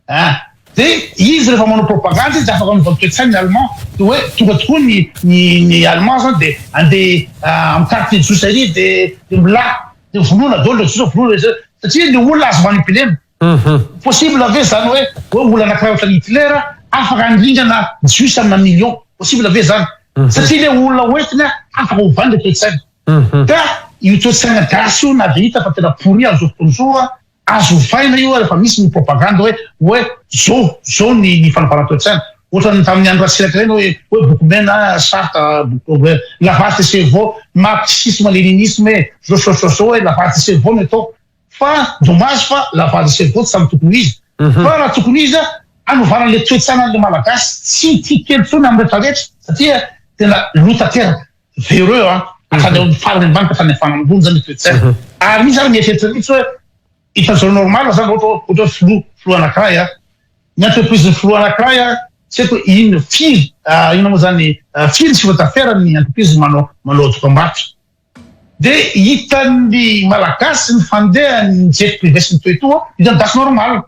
An! De izy rehefa manao propagande izy de afaka manova ny toe-tsainy ny allemand de hoe tonga tokoa ny ny ny allemand zany de andeha amin'ny quartier jiosy ary de de milà de vonoina daholo le jiosy vonoina le satria ny olona azo manipulena. Possible ve zany hoe hoe olona anakiray ohatran'i Hitler afaka handringana jiosy amina million? Possible ve zany? Satria le olona hoentiny afaka ovany le toe-tsaina. Ka io toe-tsaina gasy io na de hita fa tena pourri amin'izao fotoana izao Azo ovaina io rehefa misy ny propagande hoe hoe zao zao ny ny fanovana toe-tsaina. Ohatran'ny tamin'ny andro Ratsiraka ireny hoe hoe boky mena, charte, boky lavage de cerveau, marxisme léninisme e, zao zao zao zao hoe lavage de cerveau no atao. Fa dommage fa lavage de cerveau tsy samy tokony ho izy. Fa raha tokony ho izy hanovana an'ilay toe-tsaina an'ilay Malagasy tsy tia kely intsony amin'ny rehetra rehetra satria tena lo tanteraka. Véreux an, hatrany amin'ny farany ambany ka hatrany amin'ny farany ambony zany ny toe-tsaina. Ary misy ary mieritreritra mihitsy hoe hitan'izao normal zany ohatra ohatra hoe filoha, filoha anankiray an, ny entreprise ny filoha anankiray an, tsy haiko hoe inona firy inona moa zany firy ny chiffre d'affaires ny entreprise manao manao dokam-barotra. Dia hitan'ny Malagasy ny fandehan'ny jet privé sy ny tout et tout an, hitan'ny gasy normal.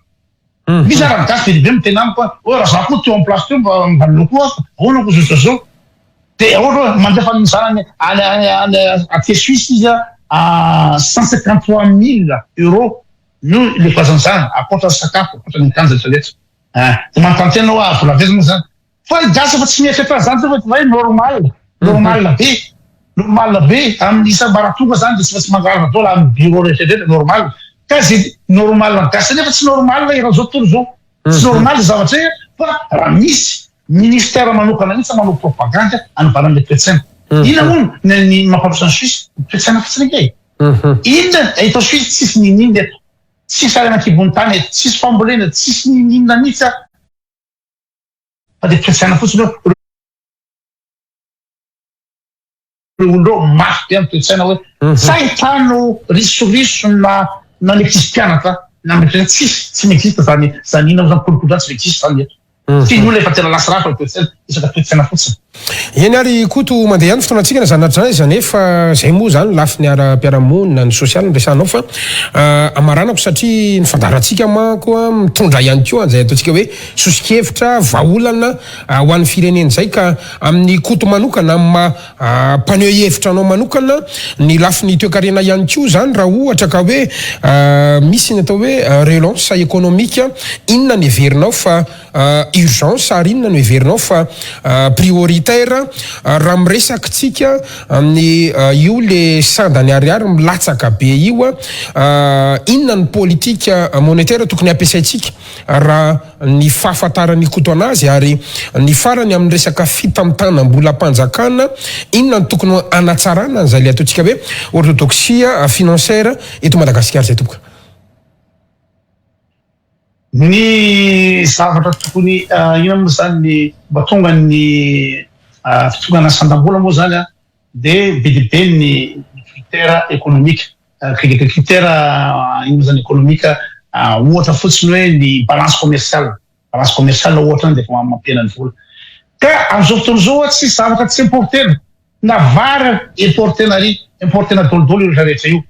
Misy ara ny gasy be dia be miteny amiko hoe oh raha za koa teo am place teo mba mba naleo koa aho fa ahoana ko zao zao de ohatra hoe mandefa ny zanany any any any aty Suisse izy a 153 000 euros no ilefasany zanany ankoatra ny sakafo ankoatra ny akanjo rehetra rehetra ah de manontany tena aho hoe vola avy aiza moa zany Fa ny gasy efa tsy mieritreritra an'izany intsony fa hoe normal, normal be, normal be amin'ny isam-baratonga zany dia tsy maintsy mangalatra daholo amin'ny bureau rehetra rehetra, normal. Ka izay normal ny gasy nefa tsy normal eran'izao tontolo izao. Tsy normal izay zavatra izay fa raha misy ministère manokana mihitsy manao propagande hanovana an'ilay toe-tsaina. Inona moa ny ny mampandroso an'i Suisse? Ny toe-tsaina fotsiny ange e. Inona eto Suisse tsisy n'inon'inona eto. Tsisy harena an-kibon'ny tany eto, tsisy fambolena, tsisy n'inon'inona mihitsy. Fa dia toe-tsaina fotsiny hoe ireo olona ireo mafy be amin'ny toe-tsaina hoe tsy ahitano risoriso na na ny ankizy mpianatra na ny rehetra tsisy tsy mi-existe zany zany inona moa zany kolikoly zany tsy mi-existe zany eto. Tsy ny olona efa tena lasa ratsy ny toe-tsaina resaka toe-tsaina fotsiny. Eny ary Koto mandeha ihany fotoanantsika na zany na tsy zany nefa zay moa zany lafiny ara-piarahamonina ny sosialy no resahanao fa amaranako satria ny fandaharantsika manko mitondra ihany koa an'izay ataontsika hoe Soso-kevitra, vahaolana ho an'ny firenena izay ka amin'ny Koto manokana, amin'ny maha mpaneho hevitra anao manokana, ny lafiny toekarena ihany koa izany raha ohatra ka hoe misy ny atao hoe relance économique, inona no heverinao fa urgence ary inona no heverinao fa prioritaire raha miresaka tsika amin'ny io le sandany ariary milatsaka be io, inona ny politique monétaire tokony hampiasaintsika? raha ny fahafantaran'i Koto anazy ary ny farany amin'ny resaka fitantanam-bolam-panjakana, inona no tokony hanatsarana an'izay ilay ataontsika hoe orthodoxie financière eto Madagasikara izay tompoko? Ny zavatra tokony inona moa izany ny mba tonga ny fitongana sandam-bola moa izany dia be dia be ny critère économique. Critère inona moa zany économique ohatra fotsiny hoe ny balance commerciale, balance commerciale ohatra zany dia efa mampihena ny vola. Ka amin'izao fotoana izao tsisy zavatra tsy importer-na, na vary importer-na ary, importer-na daholo io rehetra rehetra io.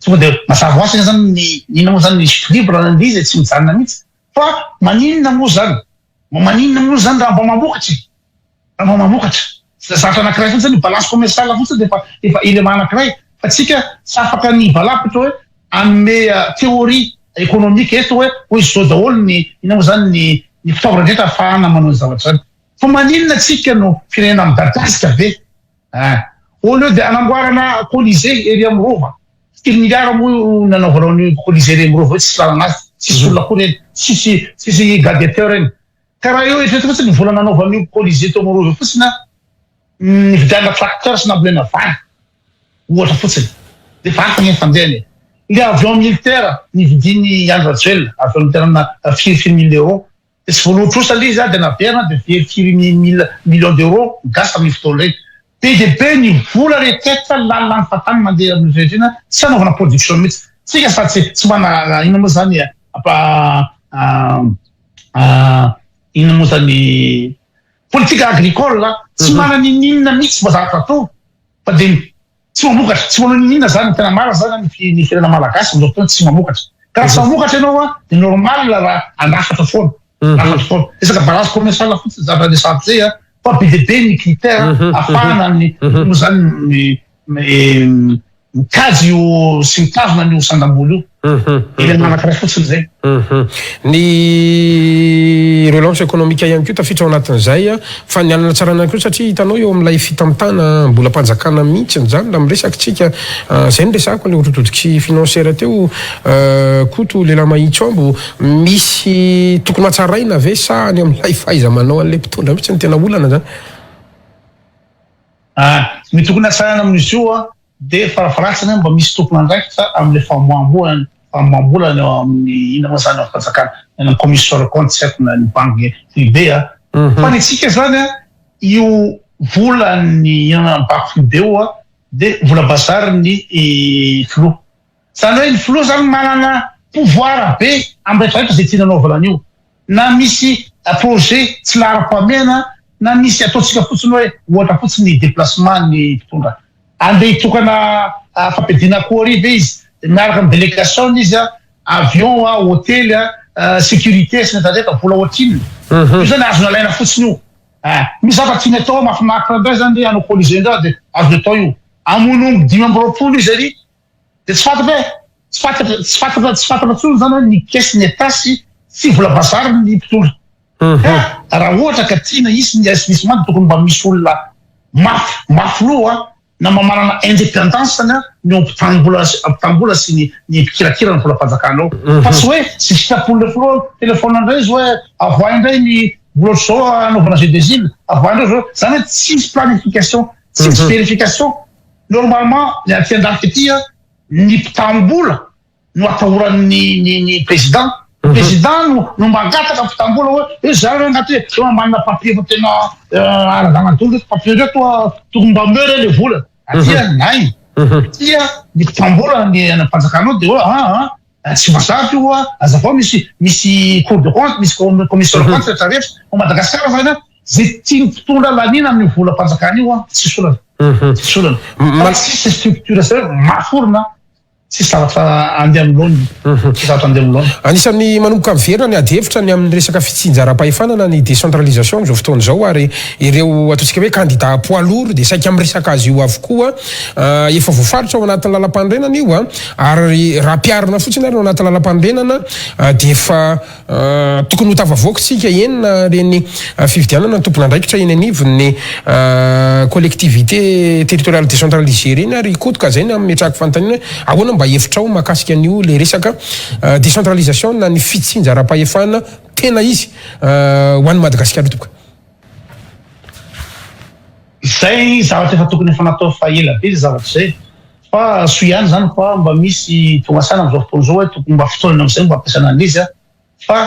Tonga dia mazava ho azy zany ny inona moa zany ny chute libre an'ilay izy e, tsy mijanona mihitsy. Fa maninona moa zany, maninona moa zany raha mba mamokatra e? Raha mba mamokatra. Zavatra anankiray fotsiny, ny balance commerciale fotsiny dia efa efa élément anankiray. Fa tsika tsy afaka ny hivalapitra hoe hanome théorie économique eto hoe hoe izao daholo ny inona moa zany ny ny fitaovana rehetra ahafahana manao ny zavatra izany. Fa maninona tsika no firenena midadasika be? Hein. Au lieu de hanamboarana colisée ery amin'ny Rova. Firy milliards moa io nanaovanao an'io Colisée Remorova io tsisy lalana azy, tsisy olona akory eny, tsisy tsisy gladiateur eny. Ka raha eo eritrereto fotsiny ny vola nanaovana io Colisée tao Morova io fotsiny an, nividianana tracteur sy nambolena vary ohatra fotsiny. Dia efa hafa anie ny fandehany e. Ilay avion militaire nividian'i Andry Rajoelina, avion militaire amina firy firy mille euros, Dia tsy voaloa trosa ilay izy dia naverina dia very firy mille millions d'euros ny gasy tamin'iny fotoana ireny. Be dia be ny vola rehetra lany lany fahatany mandeha amin'ny rehetra iny tsy hanaovana production mihitsy. Tsika fa tsy tsy manana inona moa zany apa inona moa zany politique agricole tsy manana n'inon'inona mihitsy mba zavatra atao fa dia Tsy mamokatra, tsy manao n'inon'inona zany, ny tena marina zany ny ny firenena malagasy amin'izao fotoana tsy mamokatra. Ka raha tsy mamokatra ianao an, dia normal raha hanafatra foana, hanafatra foana. Resaka balance commerciale fotsiny zavatra resahako zay an, fa be dia be ny critère ahafahana ny moa zany ny mikajy io sy mitazona an'io sandam-bola io. Élément anankiray fotsiny zay. Ny relance économique ihany koa tafiditra ao anatin'izay fa ny hanatsarana ihany koa satria hitanao eo amin'ilay fitantanam-bolam-panjakana mihitsy izany raha miresaka isika, izay no resahako ilay orthodoxie financière teo Koto lehilahy mahitsy-omby, misy tokony hatsaraina ve sa any amin'ilay fahaiza-manao an'ilay mpitondra mihitsy no tena olana izany? Ny tokony hatsaraina amin'izy io Dia farafaharatsiny mba misy tompon'andraikitra amin'ilay famoaham-bola famoaham-bola any amin'ny inona moa izany ao fanjakana any amin'ny commission de compte tsy haiko na ny banky foibe a. Fa ny antsika izany a io volan'ny inona banky foibe io a dia vola bazary ny filoha. Izany hoe ny filoha izany manana pouvoir be amin'ny rehetra rehetra izay tiany hanaovana an'io. Na misy projet tsy laharam-pahamehana na misy ataontsika fotsiny hoe ohatra fotsiny ny déplacement ny mpitondra. Andeha hitokana fampiadiana akoho ary ve izy? Miaraka amin'ny délégation-ny izy, avion, hotely, sécurité sy ny rehetra, vola ohatrinona? Io zany azony alaina fotsiny io. Misy zavatra tiany atao mahafinaritra indray zany hoe hanao colisée indray dia azony atao io. Hamono omby 25 izy ary dia tsy fantatra hoe tsy fantatra tsy fantatra tsy fantatra intsony zany hoe ny caisse ny état sy sy vola bazary ny mpitondra. Ka raha ohatra ka tiana hisy ny assainissement dia tokony mba misy olona mafy mafy loha na mba manana indépendance-ny ny ao ampitam-bola ampitam-bola sy ny ny mpikirakira ny volam-panjakana ao. Fa tsy hoe tsy sitrapon'ilay filoha téléphone indray izy hoe avoahy indray ny vola ohatr'izao hanaovana jeu des îles, avoahy indray izao. Izany hoe tsisy planification, tsisy vérification. Normalement ny aty andafy aty ny mpitam-bola no atahoran'ny ny ny président. Président no no mangataka mpitam-bola hoe eh za re angaha ty eo manana papier fa tena ara-dalàna daholo reto papier reto a, tokony mba omeo re le vola. Aty nay. Aty ny mpitam-bola ny any am-panjakana ao de hoe ah ah tsy mazava io a, azafao misy misy cour de compte, misy commission de compte rehetra rehetra. Ao Madagasikara zany a, zay tian'ny mpitondra laniana amin'io volam-panjakana io a, tsisy olana. Tsisy olana. Fa tsisy structure zay hoe mafy orina. Tsisy zavatra andeha amin'ny laoniny. Tsisy zavatra andeha amin'ny laoniny. Anisan'ny manomboka miverina ny adihevitra ny amin'ny resaka fitsinjaram-pahefana na ny décentralisation amin'izao fotoana izao ary ireo ataontsika hoe candidat poids lourd dia saika miresaka azy io avokoa. Efa voafaritra ao anatin'ny lalampanorenana io ary raha ampiharina fotsiny ary ao anatin'ny lalampanorenana dia efa Tokony ho tafavoaka isika eny na ireny fifidianana ny tompon'andraikitra eny anivon'ny collectivité territoriale décentralisée ireny ary Koto ka zay no ametrahako fanontaniana hoe ahoana mba hevitrao mahakasika an'io le resaka décentralisation na ny fitsinjaram-pahefana tena izy ho an'i Madagasikara io tompoko. Izay zavatra efa tokony efa natao efa ela be izay zavatra izay fa soa ihany izany fa mba misy tonga saina amin'izao fotoana izao hoe tokony mba fotoana amin'izay mba ampiasana an'izy fa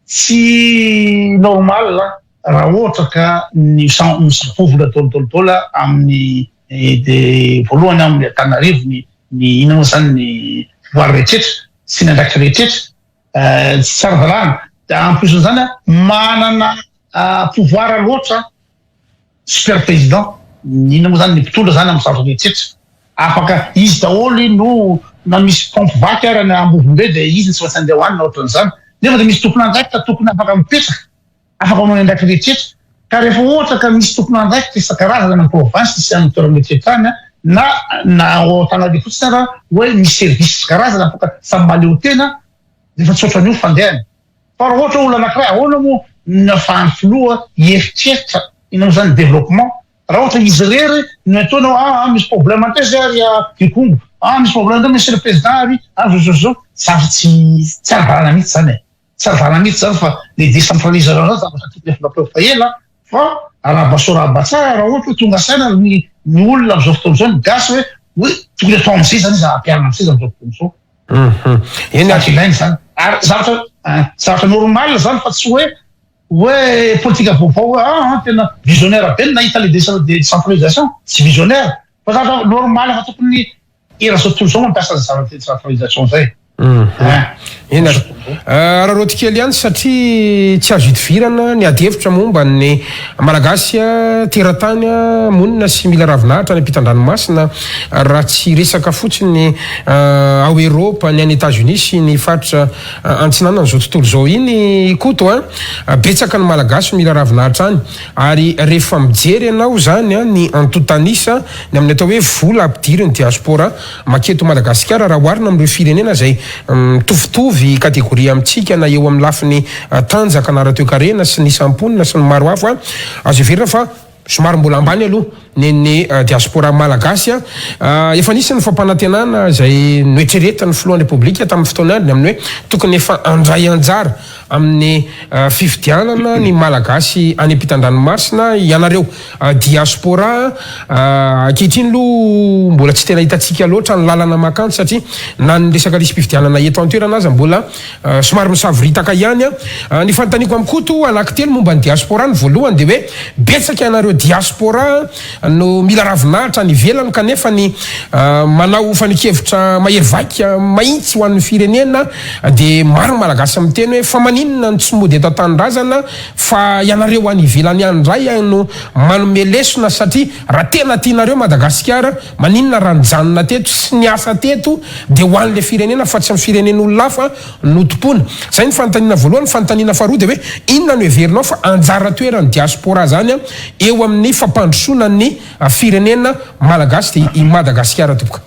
tsy normal raha ohatra ka ny misafovola dôlidôlidôla amin'ny de voalohany amin'ny Antananarivo ny ny inona moa izany ny pouvoir rehetrretra sy ny andraikitra rehetrretra tsy ara-dalàna de en plus an'izany manana pouvoir loatra super président inona moa zany ny mpitondra zany amin'ny zavatra rehetrretra afaka izy daholo no na misy pompe vaky ara ny Ambovombe dia izy no tsy maintsy andeha ho any na ohatran'izany nefa dia misy tompon'andraikitra tokony afaka mipetraka afaka manao ny andraikitra rehetrretra ka rehefa ohatra ka misy tompon'andraikitra isan-karazany any amin'ny province sy amin'ny toerana rehetrretra any na na ao Antananarivo fotsiny ara hoe misy service isan-karazany afaka samy mahaleo tena dia efa tsy ohatran'io fandehany. Fa raha ohatra olona anakiray ahoana moa no afahan'ny filoha hieritreritra inona moa zany développement raha ohatra izy irery no ataony hoe aa misy problème taiza ary Ikongo? Ah misy problème ndray monsieur le président ary ah zao zao zao. Zavatra tsy tsy ara-dalàna mihitsy zany e. Tsy ara-dalàna mihitsy zany fa le décentralisation zany zavatra tokony efa natao efa ela fa arahaba soa arahaba tsara raha ohatra hoe tonga saina ny ny olona am'zao fotoana zao ny gasy hoe hoe tokony atao am'zay zany izy ampiharina am'zay am'zao fotoana zao. Eny Zavatra ilaina zany ary zavatra zavatra normal zany fa tsy hoe hoe politika vaovao hoe ah tena visionnaire be ny nahita le décentralisation, tsy visionnaire fa zavatra normal fa tokony eran'izao tontolo izao mampiasa zavatra décentralisation zay. Eny ary. Araraoty kely ihany satria tsy azo idivirana ny ady hevitra momba ny Malagasy teratany monina sy mila ravinahitra any ampitan-dranomasina raha tsy resaka fotsiny ao Eropa, ny any Etats-Unis sy ny faritra antsinanan'izao tontolo izao iny Koto a. Betsaka ny Malagasy mila ravinahitra any ary rehefa mijery ianao izany ny antontan'isa ny amin'ny atao hoe vola ampidirin'ny diaspora maketo Madagasikara raha oharina amin'ireo firenena izay mitovitovy kategoria amintsika na eo amin'ny lafiny tanjaka na ara-toekarena sy ny isam-ponina sy ny maro hafa, azo heverina fa somary mbola ambany aloha ny ny diaspora malagasy. Efa nisy ny fampanantenana izay noeritreretin'ny filohan'ny Repoblika tamin'ny fotoan'androny amin'ny hoe tokony efa handray anjara amin'ny fifidianana ny Malagasy any ampitan-dranomasina ianareo diaspora. Ankehitriny aloha mbola tsy tena hitantsika loatra ny lalana mankany satria na ny resaka lisi-pifidianana eto an-toerana aza mbola somary misavoritaka ihany. Ny fanontaniako amin'i Koto anankitelo momba ny diaspora, ny voalohany dia hoe betsaka ianareo diaspora no mila ravinahitra any ivelany kanefa ny manao fanehoan-kevitra mahery vaika mahitsy ho an'ny firenena dia maro ny Malagasy miteny hoe fa maninona no tsy mody eto an-tanindrazana fa ianareo any ivelany any indray no manome lesona satria raha tena tianareo Madagasikara maninona raha nijanona teto sy niasa teto dia ho an'ilay firenena fa tsy ny firenen'olona hafa no tompoina. Zay ny fanontaniana voalohany, fanontaniana faharoa dia hoe inona no heverinao fa anjara toeran'ny diaspora zany eo amin'ny fampandrosoana ny firenena malagasy dia i Madagasikara tompoko?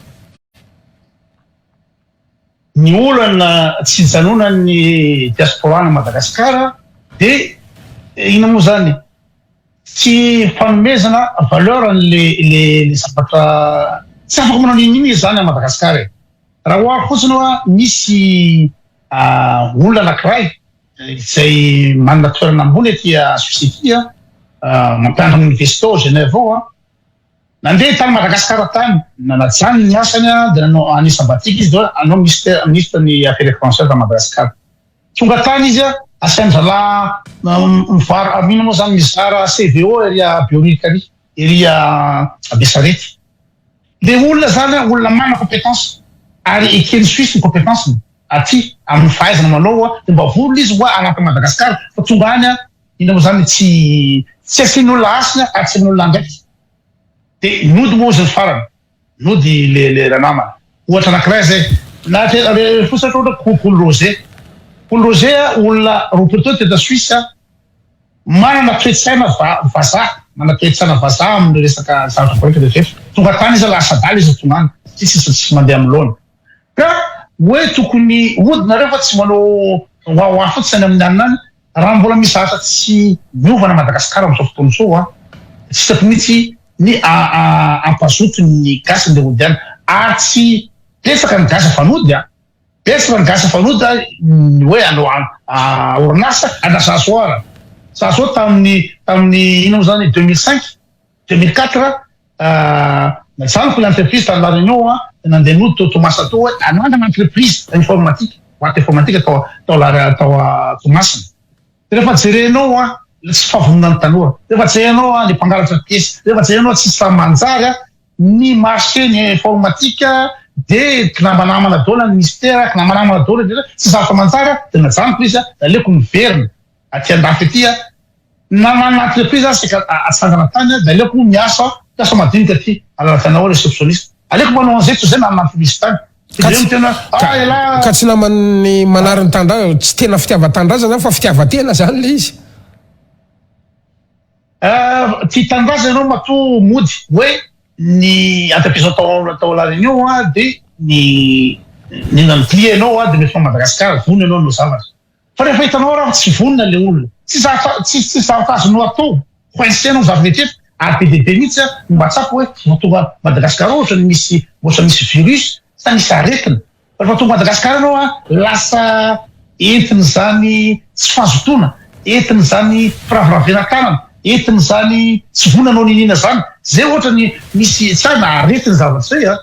Ny olana tsy hijanonan'ny diaspora any Madagasikara dia inona moa zany? Tsy fanomezana valeur an'le le zavatra tsy afaka manao n'inon'inona izy zany à Madagasikara e. Raha ohariko fotsiny hoa misy olona anakiray izay manana toerana ambony aty Suisse aty mampianatra amin'ny université ao Genève ao, nandeha tany Madagasikara tany, nanajanony ny asany dia nanao année sabbatique izy dia hanao ministère ministre ny affaires étrangères tany Madagasikara. Tonga tany izy asainy zalahy mivaro inona moa zany mizara CVO ery Behoririka ery, ery Besarety. Le olona zany an, olona manana compétence ary eken'ny Suisse ny compétence-ny aty amin'ny fahaizana manao an, de mba vonona izy hoa hanampy an'i Madagascar fa tonga any an, inona moa zany tsy tsy asian'olona hasina ary tsy asian'olona andraikitra. De nody moa izy ny farany, nody le le ranamana. Ohatra anakiray zay, na te re fotsiny ohatra hoe Kolo Roger, Kolo Roger an, olona 20 taona teto Suisse an, Manana toe-tsaina vazaha, manana toe-tsaina vazaha amin'ny resaka zavatra voaika dia rehefa tonga tany izy lasa adala izy tonga any satria tsisy tsy mandeha amin'ny laona. Ka hoe tokony hody nareo fa tsy manao wawa fotsiny any amin'ny anona any, raha mbola misy zavatra tsy miova any Madagascar amin'izao fotoana izao an, tsy hitako mihitsy ny hampazoto ny gasy andeha hody any ary tsy betsaka ny gasy efa nody an. Betsaka ny gasy efa nody ny hoe hanao orinasa na za zao ara. Za zao tamin'ny tamin'ny inona moa zany 2005, 2004 najanoko ny entreprise tany La Réunion a, dia nandeha nody tao Toamasina tao hoe hanangana entreprise informatique, boite informatique tao tao la tao Toamasina. Dia rehefa jerenao a, le tsy fahavononan'ny tanora, rehefa jerenao a, le mpangalatra piesy, rehefa jerenao tsisy raha manjary a, ny marché ny informatique de kinamanamana daholo ny ministère, kinamanamana daholo ny rehetra, tsy zavatra manjary de najanoko izy de aleoko miverina aty andafy aty na manana entreprise aza saika atsangana tany de aleoko miasa mpiasa madinika aty Analakana ao receptionniste, aleoko manao an'izay toy izay manana entreprise tany. Ka tsy, ka, ka tsy naman'ny manary ny tanindrazana, tsy tena fitiavan-tanindrazana zany fa fitiavan-tena zany le izy. Tia tanindrazana ianao matoa mody hoe ny entreprise tao tao La Réunion dia ny ny ny plie anao dia mety Madagascar vonona ianao hanao zavatra fa rehefa hitanao raha tsy vonona le olona tsy zavatra tsy tsy zavatra azonao atao coincé anao zavatra rehetra ary be dia be mihitsy no mba tsapa hoe vao tonga Madagascar ohatra ny misy ohatra misy virus. Sa misy aretina? Fa rehefa tonga Madagasikara ianao an, lasa entin'izany tsy fahazotoana, entin'izany firaviravena tanana, entin'izany tsy vonona hanao n'inona izany. Izay ohatra ny misy, tsy hay na aretina zavatra izay an,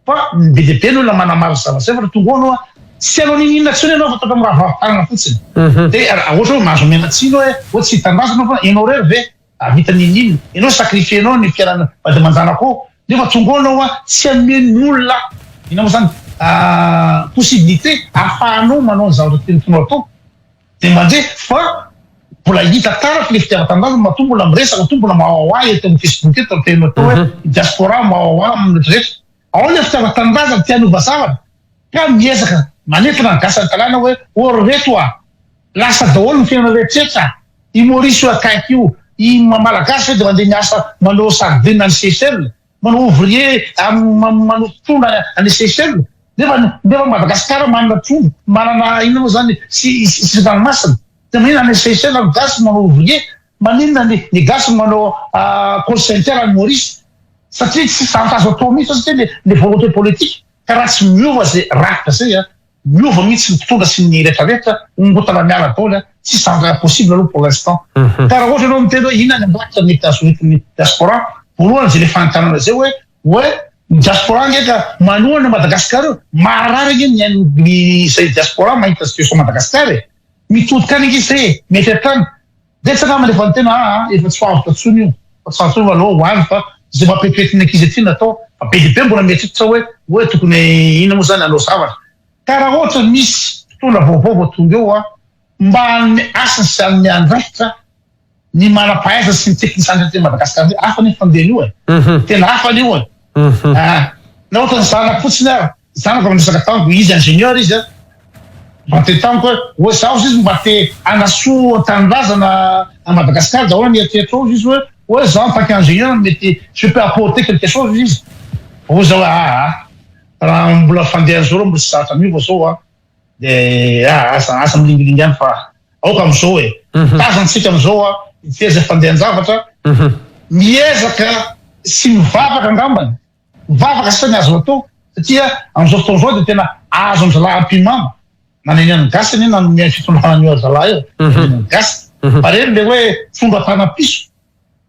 fa be dia be ny olona manamarina zavatra izay fa rehefa tonga ao ianao an, tsy te hanao n'inon'inona intsony ianao fa tonga miraviravy tanana fotsiny. Dia ohatra hoe mahazo omena tsiny hoe, hoe tsy tanindrazana fa ianao irery ve? Hahavita n'inon'inona. Ianao sacrifier-nao ny fiainana vady aman-janakao nefa tonga ao ianao tsy hameno ny olona inona moa zany possibilité ahafahanao manao ny zavatra tianao atao dia mandeha fa mbola hita taratra le fitiavan-tanindrazana matoa mbola miresaka matoa mbola mawawa eto amin'ny facebook eto tena atao hoe diaspora mawawa amin'ny rehetra ao le fitiavan-tanindrazana te hanova zavatra ka miezaka manentana ny gasy an-tanàna hoe ô ry reto a! Lasa daholo ny fiainana rehetrretra, i Maurice io akaiky io, i Malagasy ve dia mandeha miasa manao sardine any Seychelles, manao ouvrier manao trondro any Seychelles, nefa nefa Madagascar manana trondro, manana inona moa zany sisin-dranomasina, dia maninona any Seychelles ny gasy manao ouvrier, maninona ny ny gasy manao call center any Maurice, satria tsy zavatra azo atao mihitsy satria le volonté politique, ka raha tsy miova zay rafitra zay an, Miova mihitsy ny mpitondra sy ny rehetra rehetra, ongotana miala daholo a, tsisy zavatra possible aloha pour l'instant. Ka raha ohatra ianao miteny hoe inona ny impact mety azo entin'ny diaspora, voalohany izay le fanontaniana izay hoe hoe ny diaspora ange ka manohana Madagascar io, maharary ange ny ain'ny izay diaspora mahita situation Madagascar e, mitodika any ange izay e, mety hatrany. Betsaka angamba le efa niteny aa efa tsy ho avotra tsony io fa tsy fantatro hoe aleo ho any fa izay mampetipetin'ny ankizy aty no atao fa be dia be mbola mieritreritra hoe hoe tokony inona moa zany hanao zavatra ka raha ohatra misy mpitondra vaovao vao tonga eo a mba hanome hasina sy hanome andraikitra ny manam-pahaizana sy ny teknisianina aty Madagasikara aty hafa ny fandehan'io e tena hafa an'io e na ohatra ny zanako fotsiny ary Zanako avy niresaka tamiko, izy ingénieur izy an, mba niteny tamiko hoe, oe zaho izy mba te hanasoa tanindrazana à Madagascar de ahoana ny eritreritrao hozy izy hoe, oe zaho en tant qu'ingénieur mety je peux apporter quelque chose hozy izy, hoy zaho hoe aa raha mbola fandehan'izao aloha mbola tsy zatra miova zao an, de aa aza aza milingilingy any fa aoka amizao e, tazantsika amizao an, hijery izay fandehan-javatra, miezaka sy mivavaka angambany. Mivavaka sisa ny azo atao satria amin'izao fotoana izao dia tena azo an-dralahy ampihimamba. Na ny an'ny gasy anie nanome ny fitondrana an'io zalahy io, ny an'ny gasy. Fa ireny ilay hoe trondro an-tanam-piso,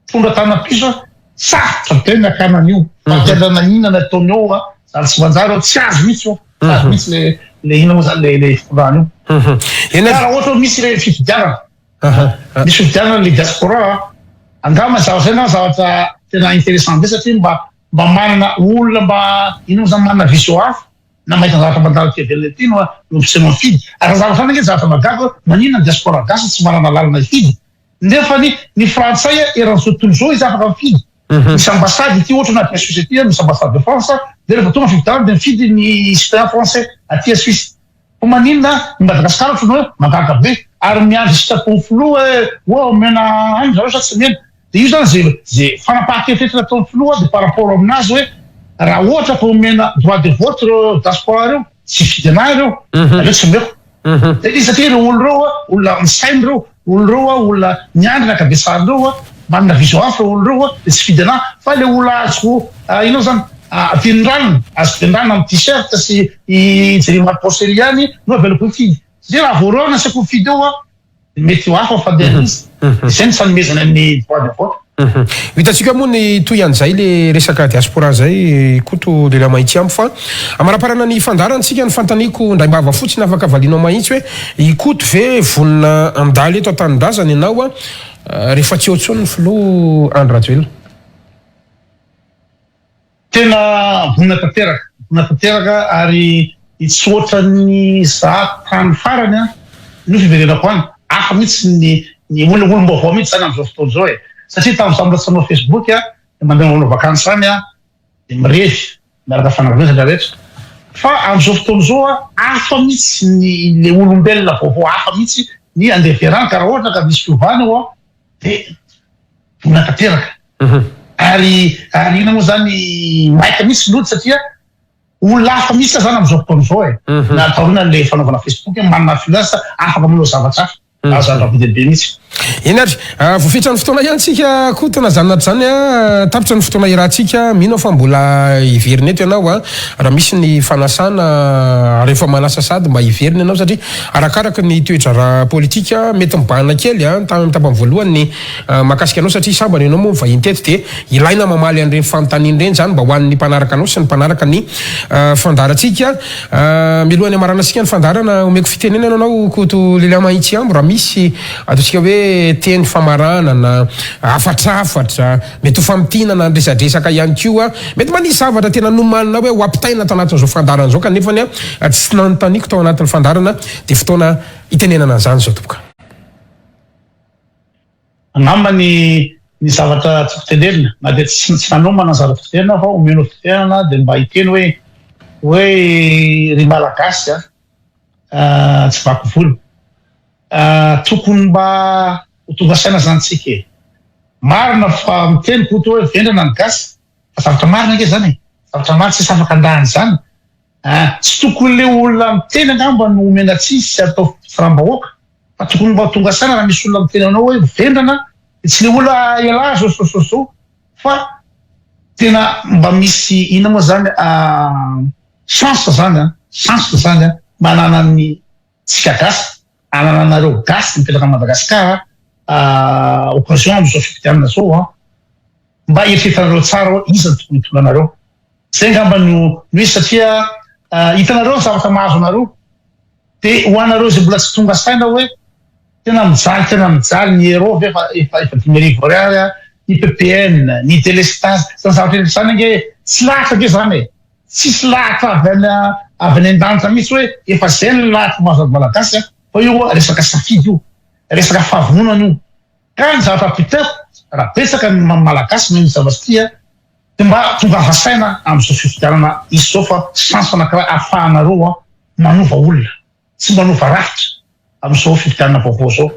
trondro an-tanam-piso, sarotra be ny hakana an'io. Fa tena na inona na ataony ao an, zany tsy manjary ao, tsy azo mihitsy io. Tsy azo mihitsy ilay ilay inona moa izany ilay ilay fitondrana io. Ka raha ohatra hoe misy ilay fifidianana, Misy fifidianana le diaspora angamba zavatra zay angamba zavatra tena interessant be satria mba mba manana olona mba inona moa zany manana vision hafa na mahita zavatra mandalo aty ivelany aty no no ampiseho mifidy ary zavatra zany ange zavatra mahagaga hoe maninona ny diaspora gasy tsy manana lalana hifidy nefa ny ny frantsay eran'izao tontolo izao izy afaka mifidy misy ambassade ity ohatra na aty Suisse aty misy ambassade de France dia rehefa tonga fifidianana dia mifidy ny citoyen français aty Suisse Fa maninona i Madagascar otrany hoe magaga be ary miandry sitrapon'ny filoha hoe oa omena aina zareo sa tsy omena. Dia io zany ze ze fanapahan-kevitra nataon'ny filoha dia par rapport aminazy hoe raha ohatra ka omena droit de vote ireo diaspora ireo tsy hifidy anah ireo aleo tsy omeko. Zay le izy satria ireo olona ireo olona misaina ireo, olona ireo olona miandry ny ankabetsahan'ireo manana vision hafa ireo olona ireo dia tsy hifidy anah fa le olona azoko inona zany Velirano, azo velirano amin'ny t-shirt sy i Jerry Marc Porcel ihany no avelako hifidy. Satria raha vao ireo no asaiko mifidy eo dia mety ho hafa ny fandehan'izy. Izay no fanomezana ny droit de vote. Ho hitantsika moa ny tohy an'izay le resaka diaspora zay Koto lehilahy mahitsy amiko fa amaraparana ny fandaharantsika ny fanontaniako indraimbava fotsiny afaka valianao mahitsy hoe i Koto ve vonona handalo eto an-tanindrazana ianao rehefa tsy eo intsony ny filoha Andry Rajoelina? Tena vonona tanteraka, vonona tanteraka ary tsy ohatran'ny za tany farany an, no fiverenako any, hafa mihitsy ny ny olona, olom-baovao mihitsy zany amin'izao fotoana izao e, satria tamin'izaho mbola tsy nanao facebook an, dia mandeha manao vakansy any aho, dia mirevy miaraka fianakaviana sy ny rehetra, fa amin'izao fotoana izao an, hafa mihitsy ny le olombelona vaovao, hafa mihitsy ny andeha hiverana, ka raha ohatra ka misy fiovana eo an, dia vonona tanteraka. Ary ary inona moa zany maika mihitsy ny ody satria olona hafa mihitsy zany amin'izao fotoana izao e. Na taoriana le fanaovana Facebook manana influence afaka manao zavatra hafa. Zavatra be dia be mihitsy. Eny ary, voafetra ny fotoana ihany tsika Koto na zany na tsy zany a, tapitra ny fotoana iarahantsika, mino aho fa mbola hiverina eto ianao a, raha misy ny fanasana ary efa manasa sady mba hiverina ianao satria arakaraka ny toe-draharaha politika mety mibahana kely a, tamin'ny tapany voalohany ny mahakasika anao satria sambany ianao moa nivahiny teto dia ilaina mamaly an'ireny fanontaniana ireny izany mba ho an'ny mpanaraka anao sy ny mpanaraka ny fandaharantsika. Mialohan'ny hamaranantsika ny fandaharana, omeko fitenenana anao Koto Lilian Mahitsiambo raha misy ataontsika hoe teny famaranana, hafatrafatra, mety ho famintinana ny resadresaka ihany koa, mety mba nisy zavatra tena nomaninao hoe ho ampitaina ato anatin'izao fandaharana izao kanefa tsy nanontaniako tao anatin'ny fandaharana dia fotoana hitenenana an'izany izao tompoko. Angamba ny ny zavatra tiako tenenina, na dia tsy tsy nanomana ny zavatra tiako tenenina aho fa omenao fitenenana dia mba hiteny hoe hoe ry Malagasy a, tsy vaky volo. Tokony mba ho tonga saina zany tsika e. Marina fa miteny Koto hoe vendrana ny gasy, fa zavatra marina ange zany e. Zavatra marina tsisy afaka handà an'izany. Tsy tokony le olona miteny angamba no omena tsiny sy atao fitsaram-bahoaka fa tokony mba tonga saina raha misy olona miteny anao hoe vendrana de tsy le olona ialahy zao zao zao zao fa tena mba misy inona moa zany chance zany an chance zany an mba ananan'ny tsika gasy anananareo gasy mipetraka Madagascar occasion amizao fifidianana zao an mba eritreretanareo tsara hoe iza no tokony hitondra anareo Zay angamba no no izy satria hitanareo ny zavatra mahazo anareo de ho anareo izay mbola tsy tonga saina hoe tena mijaly tena mijaly ny euro ve efa efa efa 5000 ariary a, ny ppn, ny delestage, zany zavatra rehetra zany ange tsy lahatra ange zany e, tsisy lahatra avy any avy any an-danitra mihitsy hoe efa zay ny lahatra mahazo an'ny malagasy a, fa io resaka safidy io, resaka fahavononana io, ka ny zavatra ampitaiko raha betsaka ny malagasy mahay ny zavatra ity a, Dia mba tongava saina amin'izao fifidianana hisy izao fa chance anankiray ahafahanareo manova olona sy manova rafitra amin'izao fifidianana vaovao izao.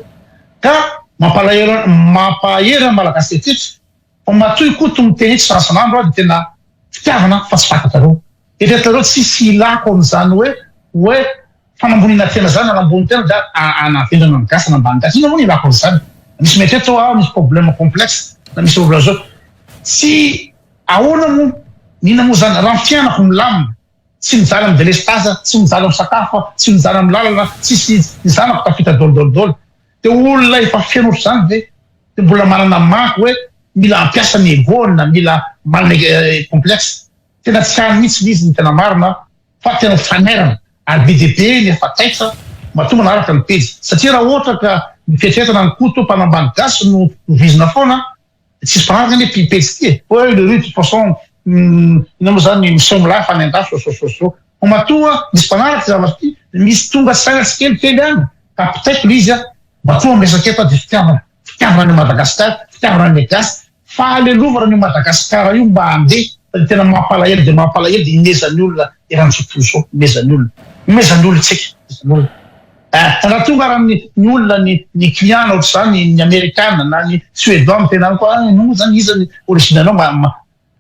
Ka mampalahelo mampahery ny Malagasy rehetra fa matoa i Koto miteny eto isan'andro aho dia tena fitiavana fa tsy fantatrareo. Eritreretinareo tsisy ilako an'izany hoe hoe Fanamboniana tena zany, anambony tena dia anavendrana ny gasy, anambany gasy. Inona moa no ilako an'izany? Misy mieritreritra hoe ah misy problème complexe na misy problème zao. Tsy ahoana moa, inona moa zany, raha ny fiainako milamina, tsy mijaly amin'ny délestage, tsy mijaly amin'ny sakafo, tsy mijaly amin'ny lalana, tsisy ny zanako tafita daholo daholo daholo. Dia olona efa feno ohatr'izany ve dia mbola manana manque hoe mila hampiasa ny ego-ny na mila manana complexe. Tena tsy any mihitsy ilay izy ny tena marina fa tena fanairana ary be dia be ny efa taitra matoa manaraka ny pejy satria raha ohatra ka ny fieritreretana an'i Koto mpanambany gasy no vizina foana dia tsisy mpanaraka anie ity pejy ity e! Hoe le de toute façon inona moa zany miseho milay fa any andafy zao zao zao fa matoa misy mpanaraka ity zavatra ity dia misy tonga saina tsikelikely any ka ampitaiko le izy a matoa miresaka eto aho dia fitiavana fitiavana an'i Madagasikara fitiavana ny gasy Fahalelovana an'io Madagascar io mba handeha fa ny tena mampalahelo dia mampalahelo dia imezan'ny olona eran'izao tontolo izao, imezan'ny olona, imezan'ny olona tsika, imezan'ny olona. Eh, raha tonga ara ny ny olona ny ny client na ohatr'izany ny amerikana na ny suédois miteny amiko ah ianao moa zany iza ny origine anao mba mba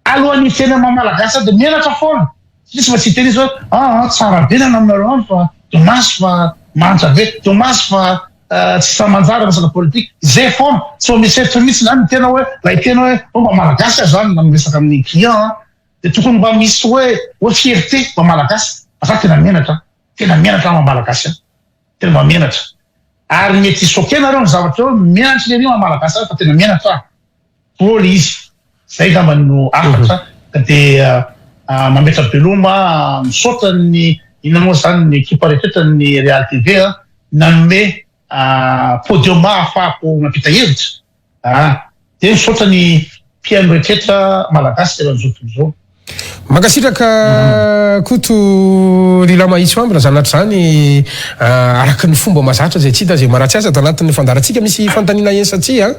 alohan'ny hiteny amin'ny maha malagasy ahy dia menatra foana satria tsy maintsy hiteny izy hoe ah ah tsara be ny any aminareo any fa dommage fa mahantra be, dommage fa Tsy sahy manjary resaka politika. Zay foana. Tsy mba mieritreritra mihitsy zany ny tena hoe raha hiteny hoe oh mba malagasy aho zany na miresaka amin'ny client an, dia tokony mba misy hoe hoe fierté mba malagasy. Fa za tena menatra an. Tena menatra aho maha malagasy ahy. Tena mba menatra. Ary mety hi-choquer nareo ny zavatra eo, menatra lery maha malagasy ahy fa tena menatra aho. Trop le izy. Zay angamba no hafatra ka dia mametra-beloma misaotra ny inona moa zany ny ekipa rehetra ny Real TV nanome podium ahafahako mampita hevitra dia misaotra ny mpihaino rehetra malagasy eran'izao tontolo izao. Mankasitraka Koto Lila Mahitsoambina zanatr'izany araka ny fomba mahazatra izay tsy hita izay maharatsy azy ato anatin'ny fandaharantsika. Misy fanontaniana eny sa tsia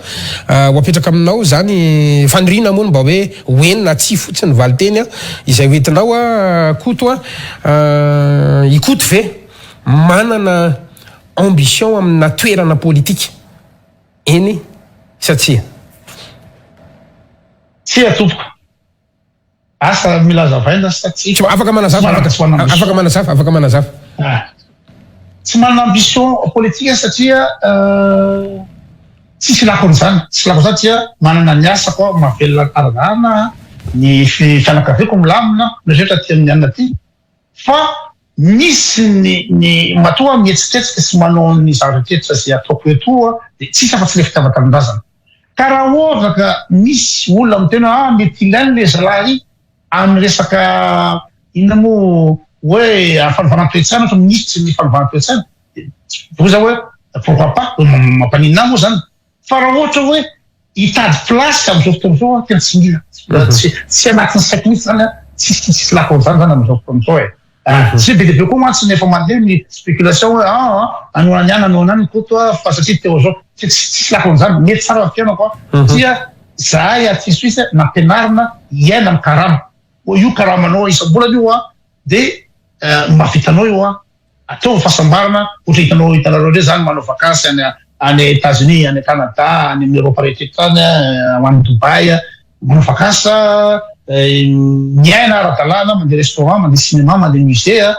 ho apetraka aminao izany faniriana moa ny mba hoe ho eny na tsia fotsiny ny valinteny izay ho entinao Koto a. I Koto ve manana ambition amina toerana politika eny sa tsia? Tsia tompoko. Asa mila azavaina sa tsia? Tsy afaka manazava, Tsy manana afaka, ambition. afaka manazava, afaka manazava. Ah. Tsy manana ambition politique satria euh, Tsisy ilako an'izany, tsisy ilako an'izany satria manana ny asako aho, mahavelona ara-dalàna aho, ny fianakaviako milamina, mieritreritra aty amin'ny anona aty. Fa misy ny ny matoa aho mihetsiketsika sy manao ny zavatra rehetra izay ataoko etoa dia tsisy afa-tsy ilay fitiavan-tanindrazana. Ka raha ohatra ka misy olona miteny hoe ah mety ilaina ilay zalahy amin'ny resaka inona moa hoe fanovana toe-tsaina ohatra minisitry ny fanovana toe-tsaina dia voa za hoe pourquoi pas, mampaninona ahy moa zany. Fa raha ohatra hoe hitady place amin'izao fotoana izao aho tena tsy mila, tsy tsy anatin'ny saiko mihitsy zany an, tsisy tsisy ilako an'izany zany amin'izao fotoana izao e. Satria be dia be koa mantsy ny efa mandeha ny spéculation hoe aa hanohana ny any hanohana any Koto a fa satria teo zao, tsy tsisy ilako an'izany, mety tsara ny fiainako an, satria zahay aty Suisse nampianarina hiaina amin'ny karama, io karamanao isam-bolana io an dia mahavita anao io an. Ataovy fahasambarana ohatra hitanao hitanareo indray zany manao vakansy any any Etats Unis any Canada any amin'ny Europe rehetra rehetra any any Dubaï manao vakansy miaina ara-dalàna mandeha restaurant mandeha cinéma mandeha musée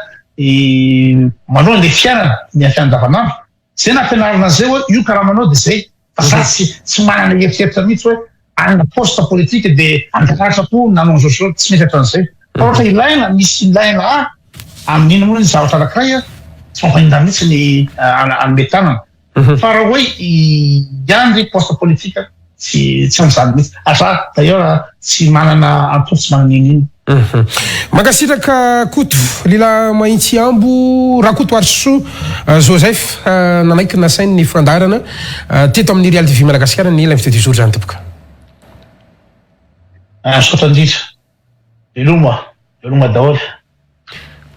manao an'ilay fiainana ny fiainana andavanandro zay nampianarina an'izay hoe io karamanao dia zay fa za tsy tsy manana eritreritra mihitsy hoe hanana poste politique dia hangalatra koa nanao an'izao sy izao tsy mety hatramin'izay fa ohatra ilaina misy ilaina ahy amin'inona moa ny zavatra anankiray tsy mampaninona mihitsy ny hanome tanana fa raha hoe hiandry poste politique Tsy tsy amin'izany mihitsy. Ary za d'ailleurs tsy manana antoko tsy manana n'inon'inona. Mankasitraka Koto Lila Mahintsiambo Rakotoarisoa Joseph nanaiky nasainy ny fandaharana teto amin'ny Real TV Madagasikara ny l'invité du jour zany tompoko. Misaotra indrindra. Veloma, veloma daholo.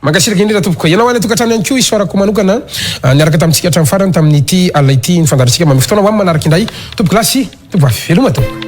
Mankasitraka indrindra tompoko. Ianao any an-tokantrano ihany koa isaorako manokana niaraka tamintsika hatramin'ny farany tamin'ity alina ity ny fandaharantsika. Manome fotoana ho amin'ny manaraka indray tompoko lahy sy tompovavy. Veloma tompoko.